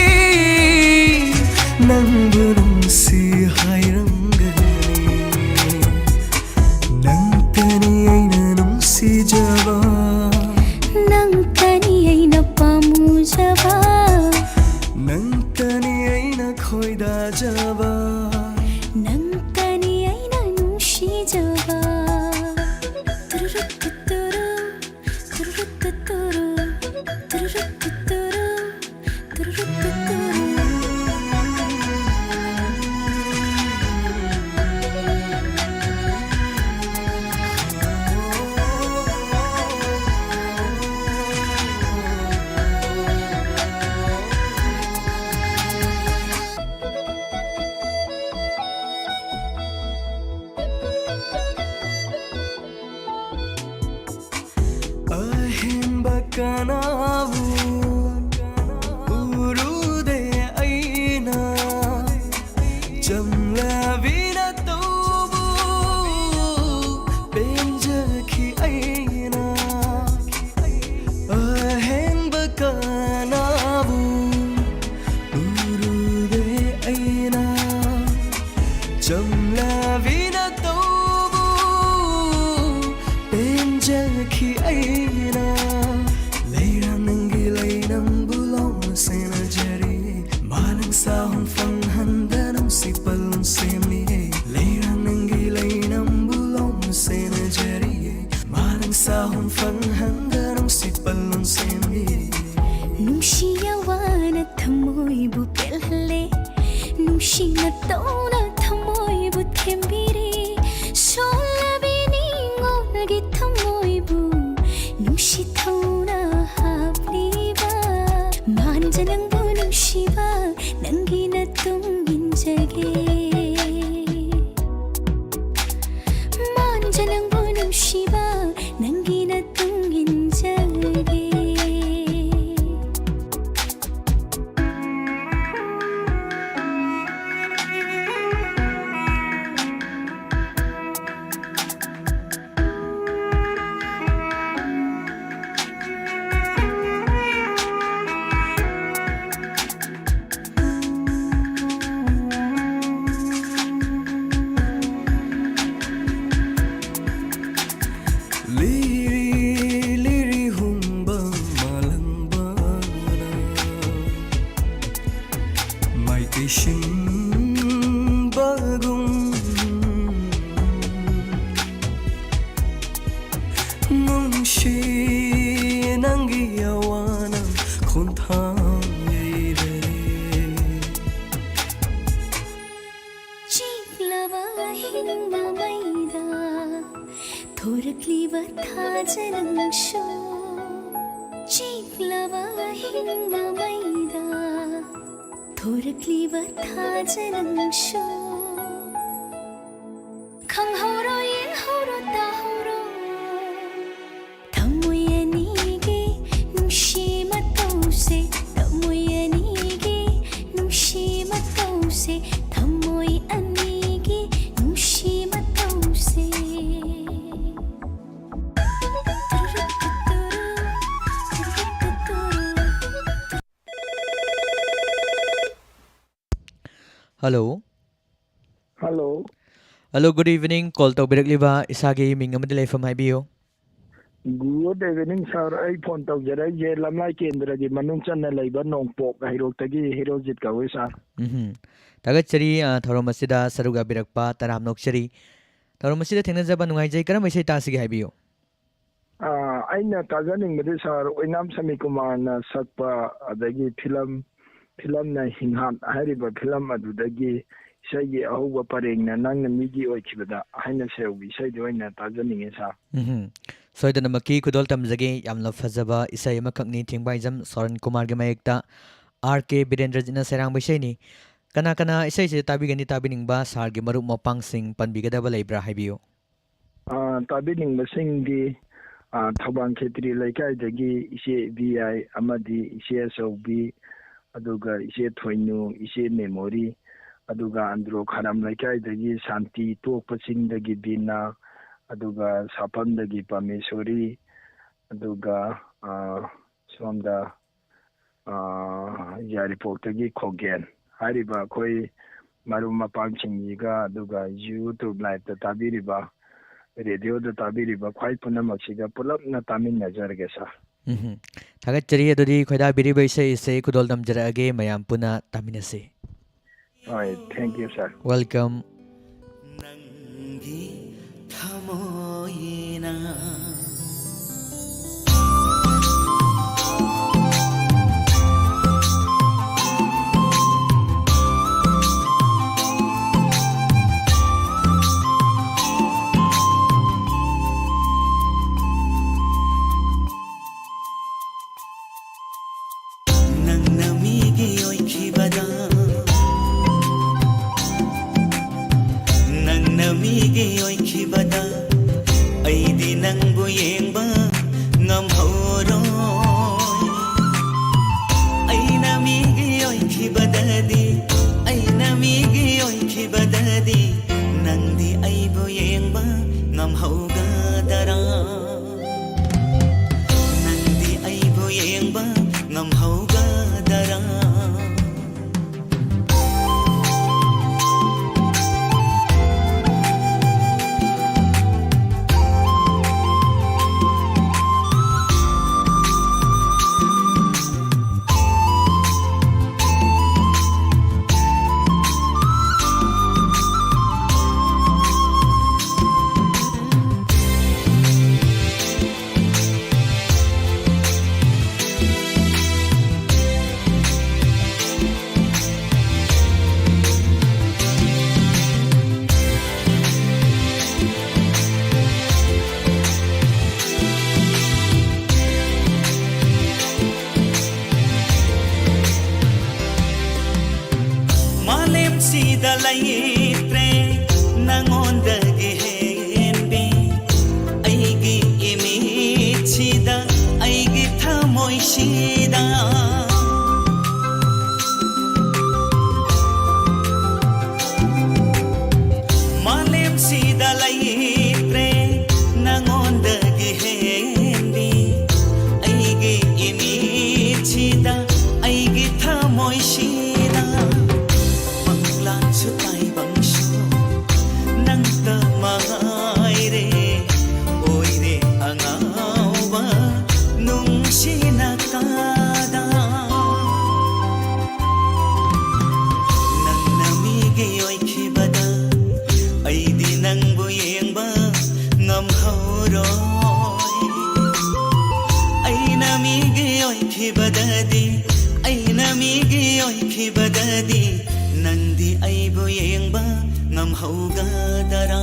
ꯅꯪꯕꯨ ꯅꯨꯡꯁꯤ ꯍꯥꯏꯔꯝꯒꯅꯤ꯫ ꯅꯪꯇꯅꯤ ꯑꯩꯅ ꯅꯨꯡꯁꯤꯖꯕ, ꯅꯪꯇꯅꯤ ꯑꯩꯅ ꯄꯥꯝꯃꯨꯖꯕ, ꯅꯪꯇꯅꯤ ꯑꯩꯅ ꯈꯣꯏꯗꯥꯖꯕ, ꯅꯪꯇꯅꯤ ꯑꯩꯅ ꯅꯨꯡꯁꯤꯖꯕ꯫ ꯇꯨꯔꯨꯔꯨ ꯇꯨꯇꯨꯔꯨ, ꯇꯨꯔꯨꯔꯨ ꯇꯨꯇꯨꯔꯨ, ꯇꯨꯔꯨꯔꯨ ꯇꯨꯇꯨꯔꯨ꯫ ꯑꯍꯦꯟꯕ ꯀꯅꯥꯕꯨ ꯎꯔꯨꯗꯦ ꯑꯩꯅ, ꯆꯝꯂꯕꯤꯅ ꯇꯧꯕ ꯄꯦꯟꯖꯈꯤ ꯑꯩꯅ꯫ ꯑꯍꯦꯟꯕ ꯀꯅꯥꯕꯨ ꯎꯔꯨꯗꯦ ꯑꯩꯅ, ꯆꯝꯂꯕꯤꯅ ꯇꯧꯕ ꯄꯦꯟꯖꯈꯤ ꯑꯩꯅ꯫ ꯂꯩꯔꯥꯡ ꯅꯪꯒꯤ ꯂꯩꯅꯝꯕꯨ ꯂꯣꯡꯅ ꯁꯦꯟꯅꯖꯔꯤ, ꯃꯥꯂꯪ ꯁꯥꯍꯨꯝ ꯐꯪꯍꯟꯗ ꯅꯨꯡꯁꯤ ꯄꯜꯂꯣꯟ ꯁꯦꯝꯂꯤꯌꯦ꯫ ꯂꯩꯔꯥꯡ ꯅꯪꯒꯤ ꯂꯩꯅꯝꯕꯨ ꯂꯣꯡꯅ ꯁꯦꯟꯅꯖꯔꯤꯌꯦ, ꯃꯥꯂꯪ ꯁꯥꯍꯨꯝ ꯐꯪꯍꯟꯗ ꯅꯨꯡꯁꯤ ꯄꯜꯂꯣꯟ ꯁꯦꯝꯂꯤꯌꯦ꯫ ꯅꯨꯡꯁꯤ ꯌꯥꯋꯥꯅ ꯊꯃꯣꯏꯕꯨ ꯄꯦꯜꯍꯜꯂꯦ, ꯅꯨꯡꯁꯤ ꯅꯇꯧꯅ ꯊꯃꯣꯏꯕꯨ ꯊꯦꯝꯕꯤꯔꯦ꯫ ꯁꯣꯜꯂꯕꯤ ꯅꯤꯉꯣꯜꯒꯤ ꯊꯃꯣꯏꯕꯨ ꯅꯨꯡꯁꯤ ꯊꯧꯅ ꯍꯥꯞꯂꯤꯕ꯫ ꯃꯥꯟꯖ ꯅꯪꯕꯨ ꯅꯨꯡꯁꯤꯕ, ꯅꯪꯒꯤ ꯅꯇꯨꯡ ꯏꯟꯖꯒꯦ꯫ ꯃꯥꯟꯖ ꯅꯪꯕꯨ ꯅꯨꯡꯁꯤꯕ, ꯅꯪꯒꯤ ꯅꯇꯨꯡ ꯏꯟꯖꯒꯦ꯫ ꯂꯤꯔꯤ ꯂꯤꯔꯤ ꯍꯨꯝꯕ ꯃꯥꯂꯪꯕꯅ ꯃꯥꯏꯀꯩ ꯁꯤꯟꯕꯒꯨꯝ, ꯅꯨꯡꯁꯤ ꯅꯪꯒꯤ ꯑꯋꯥꯅ ꯈꯣꯟꯊꯥꯡ ꯌꯩꯔꯦ꯫ ꯆꯤꯛꯂꯕ ꯑꯍꯤꯡ ꯃꯃꯩꯗ ꯊꯣꯔꯛꯂꯤꯕ ꯊꯥꯖꯅꯪꯁꯨ꯫ ꯆꯤꯛꯂꯕ ꯑꯍꯤꯡ ꯃꯃꯩꯗ ꯊꯣꯔꯛꯂꯤꯕ ꯊꯥꯖꯅꯪꯁꯨ꯫ ꯈꯪꯍꯧꯔꯣꯏ Hello. Hello. Hello, good evening. Call ꯇꯧꯕꯤꯔꯛꯂꯤꯕ ꯏꯁꯥꯒꯤ ꯃꯤꯡ ꯑꯃꯗꯤ ꯂꯩꯐꯝ ꯍꯥꯏꯕꯤꯌꯨ꯫ Good evening, sir. ꯑꯩ ꯐꯣꯟ ꯇꯧꯖꯔꯛꯏꯁꯦ ꯂꯝꯂꯥꯏ ꯀꯦꯟꯗ꯭ꯔꯒꯤ ꯃꯅꯨꯡ ꯆꯟꯅ ꯂꯩꯕ ꯅꯣꯡꯄꯣꯛ ꯍꯩꯔꯣꯛꯇꯒꯤ ꯍꯦꯔꯣꯖꯤꯠ ꯀꯧꯏ, sir. ꯎꯝꯍꯨꯝ꯫ ꯊꯥꯒꯠꯆꯔꯤ, ꯑ, ꯊꯧꯔꯝ ꯑꯁꯤꯗ ꯁꯔꯨꯛ ꯌꯥꯕꯤꯔꯛꯄ ꯇꯔꯥꯝꯅ ꯑꯣꯛꯆꯔꯤ꯫ ꯊꯧꯔꯝ ꯑꯁꯤꯗ ꯊꯦꯡꯅꯖꯕ ꯅꯨꯡꯉꯥꯏꯖꯩ꯫ ꯀꯔꯝꯕ ꯏꯁꯩ ꯇꯥꯁꯤꯒꯦ ꯍꯥꯏꯕꯤꯌꯨ꯫ ꯑꯥ, ꯑꯩꯅ ꯇꯥꯖꯅꯤꯡꯕꯗꯤ, sir, ꯑꯣꯏꯅꯥꯝ ꯁꯃꯤ ꯀꯨꯃꯥꯔꯅ ꯁꯛꯄ, ꯑꯗꯒꯤ ꯐꯤꯂꯝ, ꯐꯤꯂꯝꯅ ꯍꯤꯡꯍꯥꯠ ꯍꯥꯏꯔꯤꯕ ꯐꯤꯂꯝ ꯑꯗꯨꯗꯒꯤ ꯏꯁꯩꯒꯤ ꯑꯍꯧꯕ ꯄꯔꯦꯡꯅ "ꯅꯪꯅ ꯃꯤꯒꯤ ꯑꯣꯏꯈꯤꯕꯗ" ꯍꯥꯏꯅ ꯁꯦ ꯍꯧꯕ ꯏꯁꯩꯗꯨ ꯑꯣꯏꯅ ꯇꯥꯖꯅꯤꯡꯉꯤ, sir. ꯎꯝꯍꯨꯝ꯫ ꯁꯣꯏꯗꯅꯃꯛꯀꯤ ꯈꯨꯗꯣꯜ ꯇꯝꯖꯒꯦ꯫ ꯌꯥꯝꯅ ꯐꯖꯕ ꯏꯁꯩ ꯑꯃꯈꯛꯅꯤ, ꯊꯦꯡꯕꯥꯏꯖꯝ ꯁꯣꯔꯟ ꯀꯨꯃꯥꯔꯒꯤ ꯃꯌꯦꯛꯇ ꯑꯥꯔ ꯀꯦ ꯕꯤꯔꯦꯟꯗ꯭ꯔꯖꯤꯠꯅ ꯁꯩꯔꯥꯡꯕ ꯏꯁꯩꯅꯤ꯫ ꯀꯅꯥ ꯀꯅꯥ ꯏꯁꯩꯁꯦ ꯇꯥꯕꯤꯒꯅꯤ, ꯇꯥꯕꯤꯅꯤꯡꯕ ꯁꯥꯔꯒꯤ ꯃꯔꯨꯞ ꯃꯄꯥꯡꯁꯤꯡ ꯄꯟꯕꯤꯒꯗꯕ ꯂꯩꯕ꯭ꯔꯥ ꯍꯥꯏꯕꯤꯌꯨ꯫ ꯑꯥ, ꯇꯥꯕꯤꯅꯤꯡꯕꯁꯤꯡꯗꯤ, ꯑꯥ, ꯊꯧꯕꯥꯜ ꯈꯦꯇ꯭ꯔꯤ ꯂꯩꯀꯥꯏꯗꯒꯤ ꯏꯆꯦ ꯏꯕꯤꯌꯥꯏ ꯑꯃꯗꯤ ꯏꯆꯦ ꯑꯆꯧꯕꯤ, ꯑꯗꯨꯒ ꯏꯆꯦ ꯊꯣꯏꯅꯨ, ꯏꯆꯦ ꯃꯦꯃꯣꯔꯤ, ꯑꯗꯨꯒ ꯑꯟꯗ꯭ꯔꯣ ꯈꯥꯔꯝ ꯂꯩꯀꯥꯏꯗꯒꯤ ꯁꯥꯟꯇꯤ, ꯇꯣꯛꯄ ꯆꯤꯡꯗꯒꯤ ꯕꯤꯅꯥ, ꯑꯗꯨꯒ ꯁꯥꯐꯝꯗꯒꯤ ꯄꯥꯃꯦꯁꯣꯔꯤ, ꯑꯗꯨꯒ, ꯑꯥ, ꯁꯣꯝꯗ, ꯑꯥ, ꯌꯥꯏꯔꯤꯄꯣꯛꯇꯒꯤ ꯈꯣꯒꯦꯟ ꯍꯥꯏꯔꯤꯕ ꯑꯩꯈꯣꯏ ꯃꯔꯨꯞ ꯃꯄꯥꯡꯁꯤꯡꯁꯤꯒ, ꯑꯗꯨꯒ YouTube live-ꯇ ꯇꯥꯕꯤꯔꯤꯕ, radio-ꯗ ꯇꯥꯕꯤꯔꯤꯕ ꯈ꯭ꯋꯥꯏ ꯄꯨꯝꯅꯃꯛꯁꯤꯒ ꯄꯨꯂꯞꯅ ꯇꯥꯃꯤꯟꯅꯖꯔꯒꯦ, sir. ꯎꯝꯍꯨꯝ꯫ ꯊꯥꯒꯠꯆꯔꯤ꯫ ꯑꯗꯨꯗꯤ ꯈꯣꯏꯗꯥꯕꯤꯔꯤꯕ ꯏꯁꯩ ꯑꯁꯤ ꯈꯨꯗꯣꯜ ꯇꯝꯖꯔꯛꯑꯒꯦ, ꯃꯌꯥꯝ ꯄꯨꯟꯅ ꯇꯥꯃꯤꯟꯅꯁꯤ꯫ ꯍꯣꯏ, thank you, sir. Welcome. ꯅꯪꯒꯤ ꯊꯃꯣꯏꯅ ꯅꯪꯅ ꯃꯤꯒꯤ ꯑꯣꯏꯈꯤꯕꯗ ꯅꯪꯅ ꯃꯤꯒꯤ ꯑꯣꯏꯈꯤꯕꯗ ꯑꯩꯗꯤ ꯅꯪꯕꯨ ꯌꯦꯡꯕ ꯉꯝꯍꯧꯔꯣꯏ꯫ ꯑꯩꯅ ꯃꯤꯒꯤ ꯑꯣꯏꯈꯤꯕꯗꯗꯤ ꯑꯩꯅ ꯃꯤꯒꯤ ꯑꯣꯏꯈꯤꯕꯗꯗꯤ ꯅꯪꯗꯤ ꯑꯩꯕꯨ ꯌꯦꯡꯕ ꯉꯝꯍꯧꯒꯗꯔꯥ? ꯅꯪꯗꯤ ꯑꯩꯕꯨ ꯌꯦꯡꯕ ꯉꯝꯍꯧꯒꯗꯔꯥ? ꯂꯩꯇ꯭ꯔꯦ ꯅꯪꯉꯣꯟꯗꯒꯤ ꯍꯦꯟꯕꯤ꯫ ꯑꯩꯒꯤ ꯏꯃꯤꯠꯁꯤꯗ, ꯑꯩꯒꯤ ꯊꯃꯣꯏꯁꯤꯗ, ꯃꯥꯂꯦꯝꯁꯤꯗ ꯂꯩꯇ꯭ꯔꯦ ꯅꯪꯉꯣꯟꯗꯒꯤ ꯍꯦꯟꯕꯤ꯫ ꯑꯩꯒꯤ ꯏꯃꯤꯠꯁꯤꯗ, ꯑꯩꯒꯤ ꯊꯃꯣꯏꯁꯤꯗ, ꯃꯪꯂꯥꯟꯁꯨ ꯇꯥꯏꯕꯪꯁꯨ ꯅꯪꯇ ꯃꯉꯥꯏꯔꯦ꯫ ꯑꯣꯏꯔꯦ ꯑꯉꯥꯎꯕ ꯅꯨꯡꯁꯤꯅ ꯀꯥꯗ꯫ ꯅꯪꯅ ꯃꯤꯒꯤ ꯑꯣꯏꯈꯤꯕꯗ ꯑꯩꯗꯤ ꯅꯪꯕꯨ ꯌꯦꯡꯕ ꯉꯝꯍꯧꯔꯣꯏ꯫ ꯑꯩꯅ ꯃꯤꯒꯤ ꯑꯣꯏꯈꯤꯕꯗꯗꯤ, ꯑꯩꯅ ꯃꯤꯒꯤ ꯑꯣꯏꯈꯤꯕꯗꯗꯤ ꯅꯪꯗꯤ ꯑꯩꯕꯨ ꯌꯦꯡꯕ ꯉꯝꯍꯧꯒꯗꯔꯥ?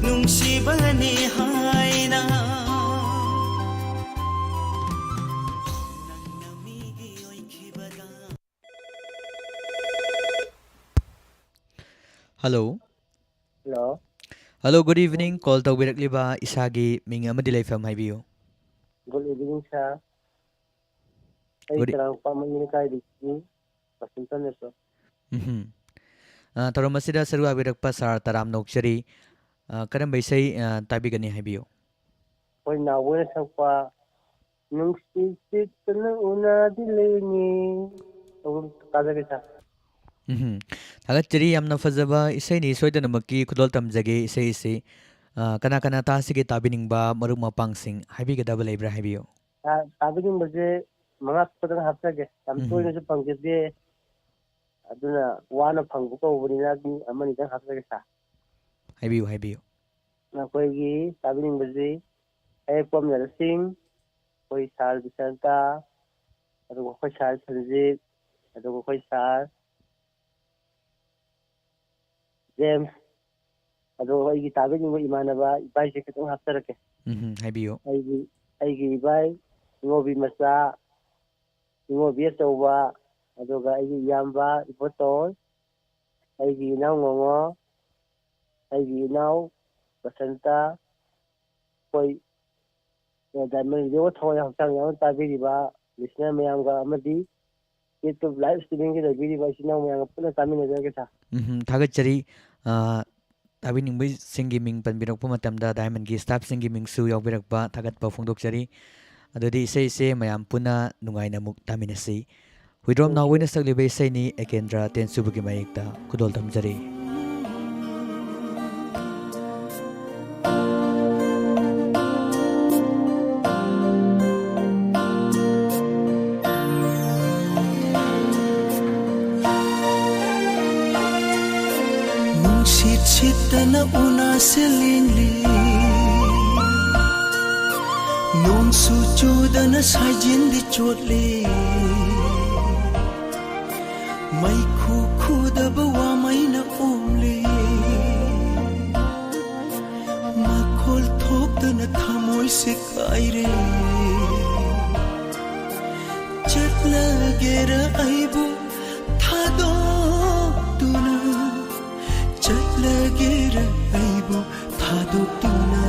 ꯅꯨꯡꯁꯤꯕꯅꯤ ꯍꯥꯏꯅ ꯅꯪꯅ ꯃꯤꯒꯤ ꯑꯣꯏꯈꯤꯕꯗ꯫ Hello. Hello. Hello, good evening. Call ꯇꯧꯕꯤꯔꯛꯂꯤꯕ ꯏꯁꯥꯒꯤ ꯃꯤꯡ ꯑꯃꯗꯤ ꯂꯩꯐꯝ ꯍꯥꯏꯕꯤꯌꯨ꯫ Good evening, sir. ꯑꯩ Good e- ꯆꯔꯥꯡꯄꯥꯠ ꯃꯅꯤꯡ ꯂꯩꯀꯥꯏꯗꯒꯤ ꯋꯥꯁꯤꯡꯇꯟ ꯅꯦꯁꯣ꯫ ꯎꯝꯍꯨꯝ꯫ ꯑ, ꯊꯧꯔꯝ ꯑꯁꯤꯗ ꯁꯔꯨꯛ ꯌꯥꯕꯤꯔꯛꯄ ꯁꯥꯔ ꯇꯔꯥꯝꯅ ꯑꯣꯛꯆꯔꯤ꯫ ꯑ, ꯀꯔꯝꯕ ꯏꯁꯩ, ꯑ, ꯇꯥꯕꯤꯒꯅꯤ ꯍꯥꯏꯕꯤꯌꯨ꯫ ꯑꯩꯈꯣꯏ ꯅꯥꯎꯕꯣꯏꯅ ꯁꯛꯄ ꯅꯨꯡꯁꯤ ꯆꯤꯠꯇꯅ ꯎꯅꯗꯤ ꯂꯦꯡꯉꯤ꯫ ꯑꯗꯨꯝ ꯇꯥꯖꯒꯦ, sir꯫ ꯎꯝꯍꯨꯝ꯫ ꯊꯥꯒꯠꯆꯔꯤ, ꯌꯥꯝꯅ ꯐꯖꯕ ꯏꯁꯩꯅꯤ꯫ ꯁꯣꯏꯗꯅꯃꯛꯀꯤ ꯈꯨꯗꯣꯜ ꯇꯝꯖꯒꯦ ꯏꯁꯩ ꯑꯁꯤ꯫ ꯑ, ꯀꯅꯥ ꯀꯅꯥ ꯇꯥꯁꯤꯒꯦ ꯇꯥꯕꯤꯅꯤꯡꯕ ꯃꯔꯨꯞ ꯃꯄꯥꯡꯁꯤꯡ ꯍꯥꯏꯕꯤꯒꯗꯕ ꯂꯩꯕ꯭ꯔꯥ ꯍꯥꯏꯕꯤꯌꯨ꯫ ꯇꯥ-, ꯇꯥꯕꯤꯅꯤꯡꯕꯁꯦ ꯃꯉꯥ ꯈꯛꯇꯪ ꯍꯥꯞꯆꯒꯦ꯫ ꯌꯥꯝ ꯎꯝꯍꯨꯝ꯫ ꯇꯣꯏꯅꯁꯨ ꯐꯪꯖꯗꯦ꯫ ꯑꯗꯨꯅ ꯋꯥꯅ ꯐꯪꯕ ꯀꯧꯕꯅꯤꯅ ꯃꯤ ꯑꯃꯅꯤꯗꯪ ꯍꯥꯞꯆꯒꯦ, sir꯫ ꯍꯥꯏꯕꯤꯌꯨ, ꯍꯥꯏꯕꯤꯌꯨ꯫ ꯅꯈꯣꯏꯒꯤ ꯇꯥꯕꯤꯅꯤꯡꯕꯁꯤ ꯍꯦꯛ ꯄꯣꯝꯅꯔꯁꯤꯡ, ꯑꯩꯈꯣꯏ ꯁꯥꯔ ꯕꯤꯁꯟꯇ, ꯑꯗꯨꯒ ꯑꯩꯈꯣꯏ ꯁꯥꯔ ꯁꯟꯖꯤꯠ, ꯑꯗꯨꯒ ꯑꯩꯈꯣꯏ ꯁꯥꯔ ꯖꯦꯝꯁ, ꯑꯗꯨꯒ ꯑꯩꯒꯤ ꯇꯥꯕꯤꯅꯤꯡꯕ ꯏꯃꯥꯟꯅꯕ ꯏꯕꯥꯏꯁꯦ ꯈꯤꯇꯪ ꯍꯥꯞꯆꯔꯛꯀꯦ꯫ ꯎꯝꯍꯨꯝ, ꯍꯥꯏꯕꯤꯌꯨ꯫ ꯑꯩꯒꯤ ꯑꯩꯒꯤ ꯏꯕꯥꯏ ꯏꯉꯣꯕꯤ ꯃꯆꯥ, ꯏꯉꯣꯕꯤ ꯑꯆꯧꯕ, ꯑꯗꯨꯒ ꯑꯩꯒꯤ ꯏꯌꯥꯝꯕ ꯏꯕꯣꯇꯣꯟ, ꯑꯩꯒꯤ ꯏꯅꯥꯎ ꯉꯣꯉꯣ, ꯑꯩꯒꯤ ꯏꯅꯥꯎ ꯕꯁꯟꯇ, ꯑꯩꯈꯣꯏ ꯗꯥꯏꯃꯟ ꯔꯦꯗꯤꯑꯣ ꯊꯋꯥꯏ ꯍꯛꯆꯥꯡ ꯌꯥꯎꯅ ꯇꯥꯕꯤꯔꯤꯕ listener ꯃꯌꯥꯝꯒ ꯑꯃꯗꯤ YouTube live streamingꯒꯤ ꯂꯩꯕꯤꯔꯤꯕ ꯏꯆꯤꯟ ꯏꯅꯥꯎ ꯃꯌꯥꯝꯒ ꯄꯨꯟꯅ ꯇꯥꯃꯤꯟꯅꯖꯔꯒꯦ, sir꯫ ꯎꯝꯍꯨꯝ, ꯊꯥꯒꯠꯆꯔꯤ꯫ ꯑ, ꯇꯥꯕꯤꯅꯤꯡꯕꯁꯤꯡꯒꯤ ꯃꯤꯡ ꯄꯟꯕꯤꯔꯛꯄ ꯃꯇꯝꯗ ꯗꯥꯏꯃꯟꯒꯤ staffꯁꯤꯡꯒꯤ ꯃꯤꯡꯁꯨ ꯌꯥꯎꯕꯤꯔꯛꯄ ꯊꯥꯒꯠꯄ ꯐꯣꯡꯗꯣꯛꯆꯔꯤ꯫ ꯑꯗꯨꯗꯤ ꯏꯁꯩꯁꯦ ꯃꯌꯥꯝ ꯄꯨꯟꯅ ꯅꯨꯡꯉꯥꯏꯅ ꯑꯃꯨꯛ ꯇꯥꯃꯤꯟꯅꯁꯤ꯫ ꯍꯨꯏꯗ꯭ꯔꯣꯝ ꯅꯥꯎꯕꯣꯏꯅ ꯁꯛꯂꯤꯕ ꯏꯁꯩꯅꯤ, ꯑꯦꯀꯦꯟꯗ꯭ꯔ ꯇꯦꯟꯁꯨꯕꯒꯤ ꯃꯌꯦꯛꯇ ꯈꯨꯗꯣꯜ ꯇꯝꯖꯔꯤ꯫ ꯅꯨꯡꯁꯤꯠ ꯁꯤꯠꯇꯅ ꯎꯅꯥꯁꯦ ꯂꯦꯡꯂꯤ, ꯅꯣꯡꯁꯨ ꯆꯨꯗꯅ ꯁꯥꯏꯖꯤꯟꯗꯤ ꯆꯣꯠꯂꯤ, ꯃꯩꯈꯨ ꯈꯨꯗꯕ ꯋꯥꯃꯩꯅ ꯑꯣꯝꯂꯤ꯫ ꯅ ꯊꯃꯣꯏ ꯁꯦꯒꯥꯏꯔꯦ꯫ ꯆꯠꯂꯒꯦꯔ ꯑꯩꯕꯨ ꯊꯥꯗꯣꯛꯇꯨꯅ, ꯆꯠꯂꯒꯦꯔ ꯑꯩꯕꯨ ꯊꯥꯗꯣꯛꯇꯨꯅ꯫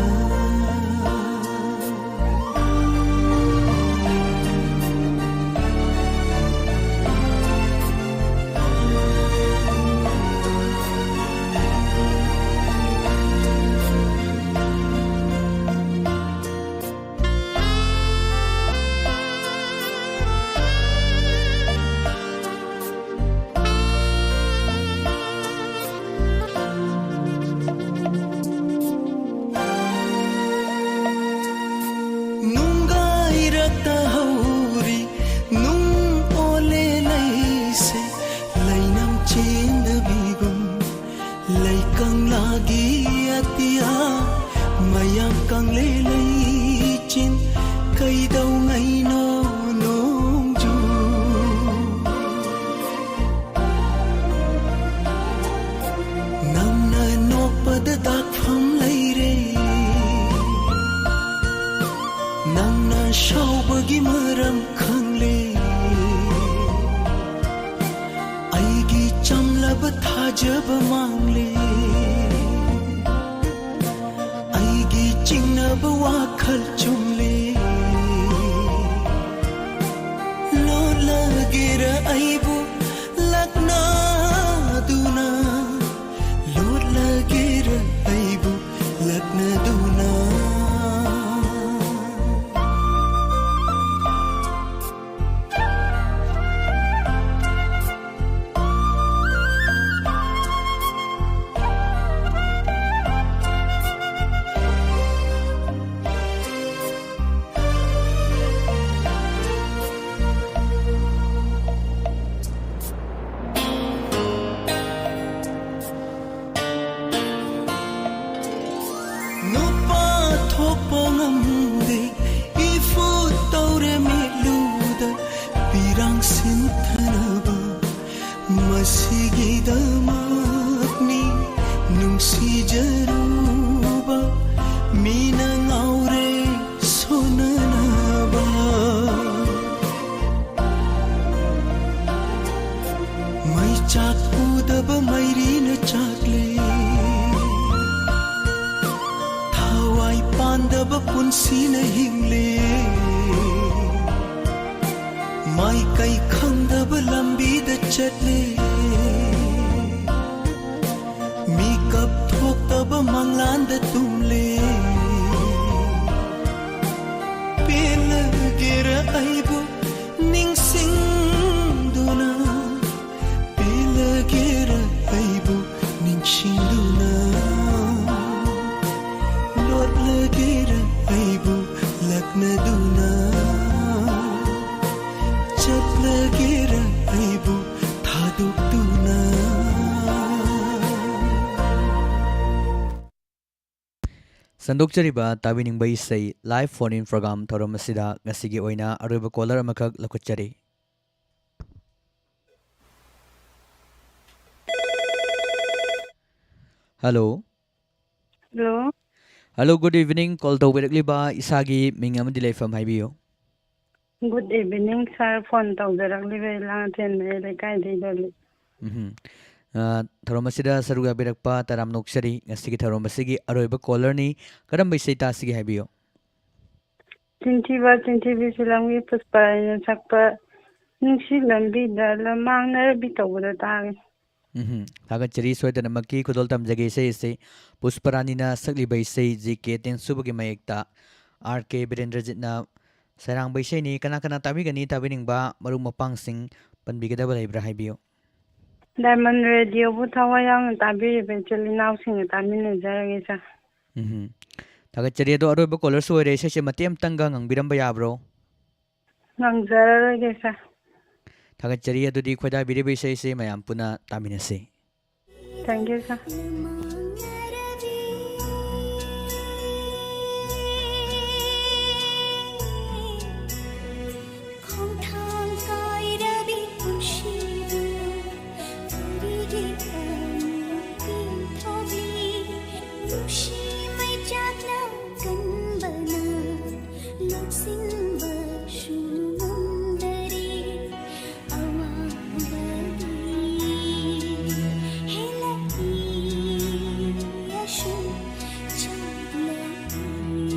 ꯅꯨꯡꯒꯥꯏꯔꯛꯇ ꯍꯧꯔꯤ ꯅꯨꯡ ꯑꯣꯜꯂꯦ ꯂꯩꯁꯦ, ꯂꯩꯅꯝ ꯆꯦꯟꯗꯕꯤꯒꯨꯝ꯫ ꯂꯩꯀꯪꯂꯥꯒꯤ ꯑꯇꯤꯌꯥ ꯃꯌꯥꯝ ꯀꯪꯂꯦ ꯂꯩꯆꯤꯟ, ꯀꯩꯗꯧꯉꯩꯅꯣ ꯅꯣꯡꯖꯨ? ꯅꯪꯅ ꯅꯣꯛꯄꯗ ꯗꯥꯛꯐꯝ ꯂꯩꯔꯦ, ꯅꯪꯅ ꯁꯥꯎꯕꯒꯤ ꯃꯔꯝ ꯈꯪꯂꯦ꯫ ꯑꯩꯒꯤ ꯆꯝꯂꯕ ꯊꯥꯖꯕ ꯃꯥꯡꯂꯦ, ꯑꯩꯒꯤ ꯆꯤꯡꯅꯕ ꯋꯥꯈꯜ ꯆꯨꯝꯂꯦ꯫ ꯂꯣꯠꯂꯒꯦꯔ ꯑꯩꯕꯨ ꯂꯛꯅꯗꯨꯅ, ꯂꯣꯠꯂꯒꯦꯔ ꯑꯩꯕꯨ ꯂꯛꯅꯗꯨꯅ꯫ ꯅꯨꯄꯥ ꯊꯣꯛꯄ ꯉꯝꯗꯦ, ꯏꯐꯨꯠ ꯇꯧꯔꯦ ꯃꯤꯠꯂꯨꯗ ꯄꯤꯔꯥꯡ ꯁꯤꯟꯊꯅꯕ꯫ ꯃꯁꯤꯒꯤꯗꯃꯛꯅꯤ ꯅꯨꯡꯁꯤꯖꯔꯨꯕ ꯃꯤꯅ ꯃꯥꯟꯗꯕ ꯄꯨꯟꯁꯤꯅ ꯍꯤꯡꯂꯦ, ꯃꯥꯏꯀꯩ ꯈꯪꯗꯕ ꯂꯝꯕꯤꯗ ꯆꯠꯂꯦ, ꯃꯤꯀꯞ ꯊꯣꯛꯇꯕ ꯃꯪꯂꯥꯟꯗ ꯇꯨꯝꯂꯦ꯫ ꯄꯦꯜꯂꯒꯦꯔ ꯑꯩꯕꯨ ꯅꯤꯡꯁꯤꯡꯗꯨꯅ, ꯄꯦꯜꯂꯒꯦꯔ ꯑꯩꯕꯨ ꯅꯤꯡꯁꯤꯡꯗꯨꯅ, ꯂꯣꯠꯂꯒꯦꯔ ꯑꯩꯕꯨ ꯂꯛꯅꯗꯨꯅ, ꯆꯠꯂꯒꯦꯔ ꯑꯩꯕꯨ ꯊꯥꯗꯣꯛꯇꯨꯅ꯫ ꯁꯟꯗꯣꯛꯆꯔꯤꯕ ꯇꯥꯕꯤꯅꯤꯡꯕ ꯏꯁꯩ live phone in program ꯊꯧꯔꯝ ꯑꯁꯤꯗ ꯉꯁꯤꯒꯤ ꯑꯣꯏꯅ ꯑꯔꯣꯏꯕ caller ꯑꯃꯈꯛ ꯂꯧꯈꯠꯆꯔꯤ꯫ Hello꯫ Hello꯫ Hello, good evening. Call ꯇꯧꯕꯤꯔꯛꯂꯤꯕ ꯏꯁꯥꯒꯤ ꯃꯤꯡ ꯑꯃꯗꯤ ꯂꯩꯐꯝ ꯍꯥꯏꯕꯤꯌꯨ꯫ Good evening, sir. Phone ꯇꯧꯖꯔꯛꯂꯤꯕ ꯂꯥꯡꯊꯦꯟ ꯃꯌꯥꯏ ꯂꯩꯀꯥꯏꯗꯒꯤ ꯗꯣꯂꯤ꯫ ꯎꯝꯍꯨꯝ꯫ ꯑ, ꯊꯧꯔꯝ ꯑꯁꯤꯗ ꯁꯔꯨꯛ ꯌꯥꯕꯤꯔꯛꯄ ꯇꯔꯥꯝꯅ ꯑꯣꯛꯆꯔꯤ꯫ ꯉꯁꯤꯒꯤ ꯊꯧꯔꯝ ꯑꯁꯤꯒꯤ ꯑꯔꯣꯏꯕ caller ꯅꯤ꯫ ꯀꯔꯝꯕ ꯏꯁꯩ ꯇꯥꯁꯤꯒꯦ ꯍꯥꯏꯕꯤꯌꯨ꯫ ꯆꯤꯟꯊꯤꯕ ꯆꯤꯟꯊꯤꯕꯤ ꯐꯤꯂꯝꯒꯤ ꯄꯨꯁꯄꯔꯥꯅꯤꯅ ꯁꯛꯄ ꯅꯨꯡꯁꯤ ꯂꯝꯕꯤꯗ ꯂꯝꯃꯥꯡꯅꯔꯕꯤ ꯇꯧꯕꯗꯣ ꯇꯥꯒꯦ꯫ ꯎꯝꯍꯨꯝ꯫ ꯊꯥꯒꯠꯆꯔꯤ꯫ ꯁꯣꯏꯗꯅꯃꯛꯀꯤ ꯈꯨꯗꯣꯜ ꯇꯝꯖꯒꯦ ꯏꯁꯩ ꯑꯁꯤ꯫ ꯄꯨꯁꯄꯔꯥꯅꯤꯅ ꯁꯛꯂꯤꯕ ꯏꯁꯩ ꯖꯤ ꯀꯦ ꯇꯦꯡꯁꯨꯕꯒꯤ ꯃꯌꯦꯛꯇ ꯑꯥꯔ ꯀꯦ ꯕꯤꯔꯦꯟꯗ꯭ꯔꯖꯤꯠꯅ ꯁꯩꯔꯥꯡꯕ ꯏꯁꯩꯅꯤ꯫ ꯀꯅꯥ ꯀꯅꯥ ꯇꯥꯕꯤꯒꯅꯤ? ꯇꯥꯕꯤꯅꯤꯡꯕ ꯃꯔꯨꯞ ꯃꯄꯥꯡꯁꯤꯡ ꯄꯟꯕꯤꯒꯗꯕ ꯂꯩꯕ꯭ꯔꯥ ꯍꯥꯏꯕꯤꯌꯨ꯫ Diamond Radioꯕꯨ ꯊꯋꯥꯏ ꯌꯥꯎꯅ ꯇꯥꯕꯤꯔꯤꯕ ꯏꯆꯤꯜ ꯏꯅꯥꯎꯁꯤꯡꯒ ꯇꯥꯃꯤꯟꯅꯖꯔꯒꯦ, sir꯫ ꯎꯝꯍꯨꯝ꯫ ꯊꯥꯒꯠꯆꯔꯤ꯫ ꯑꯗꯣ ꯑꯔꯣꯏꯕ caller ꯁꯨ ꯑꯣꯏꯔꯦ꯫ ꯏꯁꯩꯁꯦ ꯃꯇꯦꯛ ꯑꯃꯇꯪꯒ ꯉꯪꯕꯤꯔꯝꯕ ꯌꯥꯕ꯭ꯔꯣ? ꯉꯪꯖꯔꯔꯣꯏꯒꯦ, sir꯫ ꯊꯥꯒꯠꯆꯔꯤ꯫ ꯑꯗꯨꯗꯤ ꯈꯣꯏꯗꯥꯕꯤꯔꯤꯕ ꯏꯁꯩꯁꯦ ꯃꯌꯥꯝ ꯄꯨꯟꯅ ꯇꯥꯃꯤꯟꯅꯁꯤ꯫ Thank you, sir꯫ ꯈꯣꯡꯊꯥꯡ ꯀꯥꯏꯔꯕꯤ ꯄꯨꯟꯁꯤꯕꯨ ꯀꯔꯤꯒꯤ ꯀꯥꯏꯅ ꯄꯤꯊꯣꯛꯂꯤ? ꯅꯨꯡꯁꯤ ꯃꯩꯆꯥꯛꯅ ꯀꯟꯕꯅ ꯂꯧꯁꯤꯟꯕꯁꯨ ꯉꯝꯗꯔꯦ꯫ ꯑꯋꯥꯕꯗꯤ ꯍꯦꯜꯂꯛꯏ, ꯑꯁꯨꯝ ꯆꯠꯂꯛꯏ꯫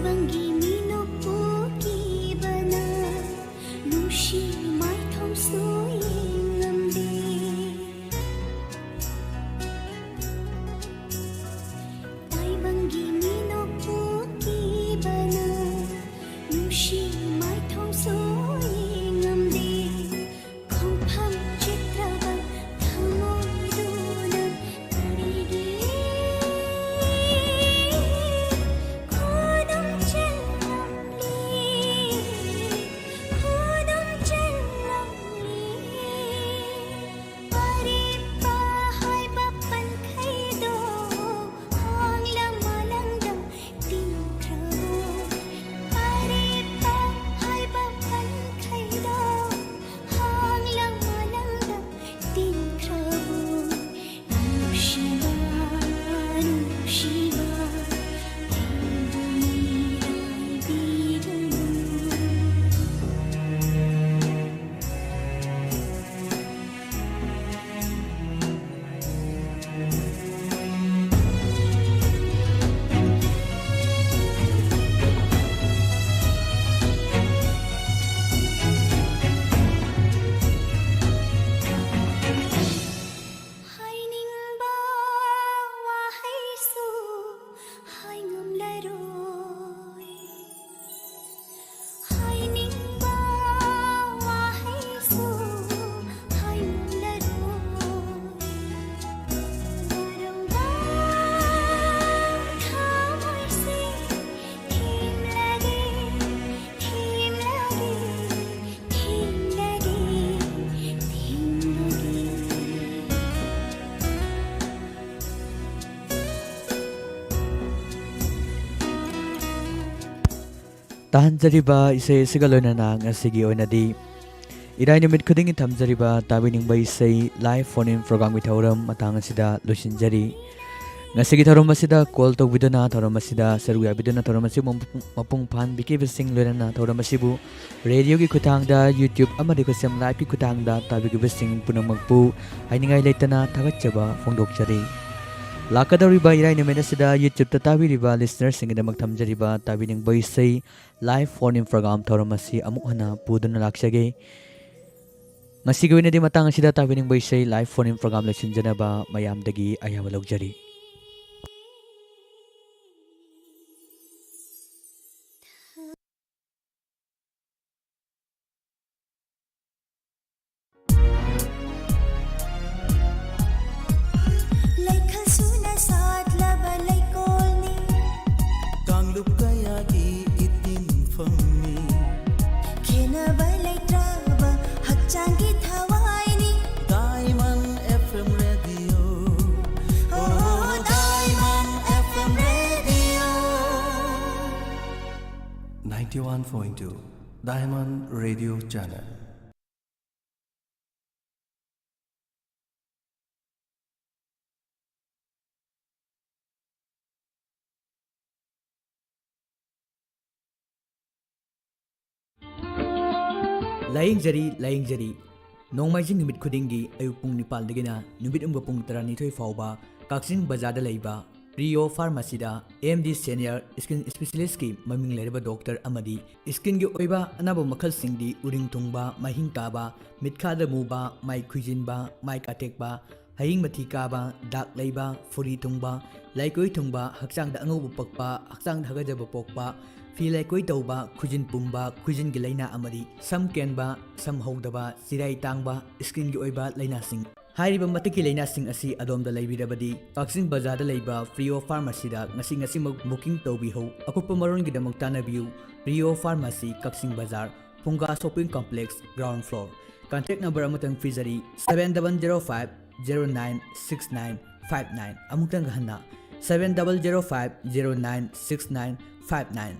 ꯇꯥꯏꯕꯪꯒꯤ ꯃꯤꯅꯣꯛ ꯄꯣꯛꯈꯤꯕꯅ ꯅꯨꯡꯁꯤ ꯃꯥꯏꯊꯣꯡꯁꯨ ꯌꯦꯡꯉꯝꯗꯦ꯫ ꯇꯥꯏꯕꯪꯒꯤ ꯃꯤꯅꯣꯛ ꯄꯣꯛꯈꯤꯕꯅ ꯅꯨꯡꯁꯤ ꯃꯥꯏꯊꯣꯡꯁꯨ ꯌꯦꯡꯉꯝꯗꯦ꯫ ꯈꯣꯡꯐꯝ ꯆꯤꯠꯇ꯭ꯔꯕ ꯊꯃꯣꯏꯗꯨꯅ ꯀꯔꯤꯒꯤ ꯈꯨꯗꯨꯝ ꯆꯦꯜꯂꯝꯂꯤ, ꯈꯨꯗꯨꯝ ꯆꯦꯜꯂꯝꯂꯤ? ꯑꯔꯦꯞꯄ ꯍꯥꯏꯕ ꯄꯟꯈꯩꯗꯣ ꯍꯥꯡꯂ ꯃꯥꯂꯪꯗ ꯇꯤꯟꯈ꯭ꯔꯕꯣ? ꯑꯔꯦꯞꯄ ꯍꯥꯏꯕ ꯄꯟꯈꯩꯗꯣ ꯍꯥꯡꯂ ꯃꯥꯂꯪꯗ ꯇꯤꯟꯈ꯭ꯔꯕꯣ? ꯅꯨꯡꯁꯤꯕ, ꯅꯨꯡꯁꯤꯕ, ꯑꯩꯕꯨ ꯃꯤꯔꯥꯏꯕꯤꯒꯅꯨ꯫ ꯍꯥꯏꯅꯤꯡꯕ ꯋꯥꯍꯩꯁꯨ ꯍꯥꯏꯉꯝꯂꯔꯣꯏ꯫ ꯍꯥꯏꯅꯤꯡꯕ ꯋꯥꯍꯩꯁꯨ ꯍꯥꯏꯉꯝꯂꯔꯣꯏ꯫ ꯋꯥꯔꯧꯕ ꯊꯃꯣꯏꯁꯦ ꯊꯦꯝꯂꯒꯦ, ꯊꯦꯝꯂꯒꯦ, ꯊꯦꯝꯂꯒꯦ, ꯊꯦꯝꯂꯒꯦ꯫ ꯇꯥꯍꯟꯖꯔꯤꯕ ꯏꯁꯩ ꯑꯁꯤꯒ ꯂꯣꯏꯅꯅ ꯉꯁꯤꯒꯤ ꯑꯣꯏꯅꯗꯤ ꯏꯔꯥꯏ ꯅꯨꯃꯤꯠ ꯈꯨꯗꯤꯡꯒꯤ ꯊꯝꯖꯔꯤꯕ ꯇꯥꯕꯤꯅꯤꯡꯕ ꯏꯁꯩ live phone in programꯒꯤ ꯊꯧꯔꯝ ꯃꯇꯥꯡ ꯑꯁꯤꯗ ꯂꯣꯏꯁꯤꯟꯖꯔꯤ꯫ ꯉꯁꯤꯒꯤ ꯊꯧꯔꯝ ꯑꯁꯤꯗ call ꯇꯧꯕꯤꯗꯨꯅ, ꯊꯧꯔꯝ ꯑꯁꯤꯗ ꯁꯔꯨꯛ ꯌꯥꯕꯤꯗꯨꯅ, ꯊꯧꯔꯝ ꯑꯁꯤꯕꯨ ꯃꯄꯨꯡ ꯐꯥꯍꯟꯕꯤꯈꯤꯕꯁꯤꯡ, ꯂꯣꯏꯅꯅ ꯊꯧꯔꯝ ꯑꯁꯤꯕꯨ radioꯒꯤ ꯈꯨꯠꯊꯥꯡꯗ YouTube ꯑꯃꯗꯤ Khusem Liveꯀꯤ ꯈꯨꯠꯊꯥꯡꯗ ꯇꯥꯕꯤꯈꯤꯕꯁꯤꯡ ꯄꯨꯝꯅꯃꯛꯄꯨ ꯍꯥꯏꯅꯤꯡꯉꯥꯏ ꯂꯩꯇꯅ ꯊꯥꯒꯠꯆꯕ ꯐꯣꯡꯗꯣꯛꯆꯔꯤ꯫ ꯂꯥꯛꯀꯗꯧꯔꯤꯕ ꯏꯔꯥꯏ ꯅꯨꯃꯤꯠ ꯑꯁꯤꯗ YouTube-ꯇ ꯇꯥꯕꯤꯔꯤꯕ listeners-ꯁꯤꯡꯒꯤꯗꯃꯛ ꯊꯝꯖꯔꯤꯕ ꯇꯥꯕꯤꯅꯤꯡꯕ ꯏꯁꯩ live phone-in program ꯊꯧꯔꯝ ꯑꯁꯤ ꯑꯃꯨꯛ ꯍꯟꯅ ꯄꯨꯗꯨꯅ ꯂꯥꯛꯆꯒꯦ꯫ ꯉꯁꯤꯒꯤ ꯑꯣꯏꯅꯗꯤ ꯃꯇꯥꯡ ꯑꯁꯤꯗ ꯇꯥꯕꯤꯅꯤꯡꯕ ꯏꯁꯩ live phone-in program ꯂꯣꯏꯁꯤꯟꯖꯅꯕ ꯃꯌꯥꯝꯗꯒꯤ ꯑꯌꯥꯕ ꯂꯧꯖꯔꯤ꯫ ꯂꯩꯈꯜ ꯁꯨꯅ ꯁꯥꯠꯂꯕ ꯂꯩꯀꯣꯜꯅꯤ꯫ ꯀꯥꯡꯂꯨꯞ ꯀꯌꯥꯒꯤ ꯏꯇꯤꯟꯐꯝꯅꯤ꯫ ꯈꯦꯟꯅꯕ ꯂꯩꯇ꯭ꯔꯕ ꯍꯛꯆꯥꯡꯒꯤ ꯊꯋꯥꯏꯅꯤ꯫ Diamond F M Radio. Oh, Diamond F M Radio. Ninety-one point two Diamond Radio Channel. ꯂꯥꯌꯦꯡꯖꯔꯤ, ꯂꯥꯌꯦꯡꯖꯔꯤ꯫ ꯅꯣꯡꯃꯥꯏꯖꯤꯡ ꯅꯨꯃꯤꯠ ꯈꯨꯗꯤꯡꯒꯤ ꯑꯌꯨꯛ ꯄꯨꯡ ꯅꯤꯄꯥꯜꯗꯒꯤꯅ ꯅꯨꯃꯤꯠ ꯌꯨꯡꯕ ꯄꯨꯡ ꯇꯔꯥꯅꯤꯊꯣꯏ ꯐꯥꯎꯕ ꯀꯛꯆꯤꯡ ꯕꯖꯥꯔꯗ ꯂꯩꯕ Prio Pharmacy-ꯗ M D Senior Skin Specialist-ꯀꯤ ꯃꯃꯤꯡ ꯂꯩꯔꯕ doctor ꯑꯃꯗꯤ skin-ꯒꯤ ꯑꯣꯏꯕ ꯑꯅꯥꯕ ꯃꯈꯜꯁꯤꯡꯗꯤ ꯎꯔꯤꯡ ꯊꯨꯡꯕ, ꯃꯍꯤꯡ ꯀꯥꯕ, ꯃꯤꯠꯈꯥꯗ ꯃꯨꯕ, ꯃꯥꯏ ꯈꯨꯏꯖꯤꯟꯕ, ꯃꯥꯏ ꯀꯥꯊꯦꯛꯄ, ꯍꯌꯤꯡ ꯃꯊꯤ ꯀꯥꯕ, ꯗꯥꯛ ꯂꯩꯕ, ꯐꯨꯔꯤ ꯊꯨꯡꯕ, ꯂꯩꯀꯣꯏ ꯊꯨꯡꯕ, ꯍꯛꯆꯥꯡꯗ ꯑꯉꯧꯕ ꯄꯛꯄ, ꯍꯛꯆꯥꯡꯗ ꯍꯥꯀꯠꯖꯕ ꯄꯣꯛꯄ, ꯐꯤ ꯂꯩꯀꯣꯏ ꯇꯧꯕ, ꯈꯨꯖꯤꯟ ꯄꯨꯝꯕ, ꯈꯨꯖꯤꯟꯒꯤ ꯂꯥꯏꯅꯥ ꯑꯃꯗꯤ ꯁꯝ ꯀꯦꯟꯕ, ꯁꯝ ꯍꯧꯗꯕ, ꯆꯤꯔꯥꯏ ꯇꯥꯡꯕ, skin-ꯒꯤ ꯑꯣꯏꯕ ꯂꯥꯏꯅꯥꯁꯤꯡ꯫ ꯍꯥꯏꯔꯤꯕ ꯃꯇꯤꯛꯀꯤ ꯂꯥꯏꯅꯥꯁꯤꯡ ꯑꯁꯤ ꯑꯗꯣꯝꯗ ꯂꯩꯕꯤꯔꯕꯗꯤ ꯀꯛꯆꯤꯡ ꯕꯖꯥꯔꯗ ꯂꯩꯕ Prio Pharmacy-ꯗ ꯉꯁꯤ ꯉꯁꯤꯃꯛ booking ꯇꯧꯕꯤꯍꯧ꯫ ꯑꯀꯨꯞꯄ ꯃꯔꯣꯜꯒꯤꯗꯃꯛ ꯇꯥꯟꯅꯕꯤꯌꯨ, Prio Pharmacy, ꯀꯛꯆꯤꯡ ꯕꯖꯥꯔ, ꯐꯨꯡꯒꯥ Shopping Complex, ground floor꯫ Contact number ꯑꯃꯇꯪ ꯄꯤꯖꯔꯤ, seven double zero five zero nine six nine five nine꯫ ꯑꯃꯨꯛꯇꯪ ꯍꯟꯅ, seven double zero five zero nine six nine five nine꯫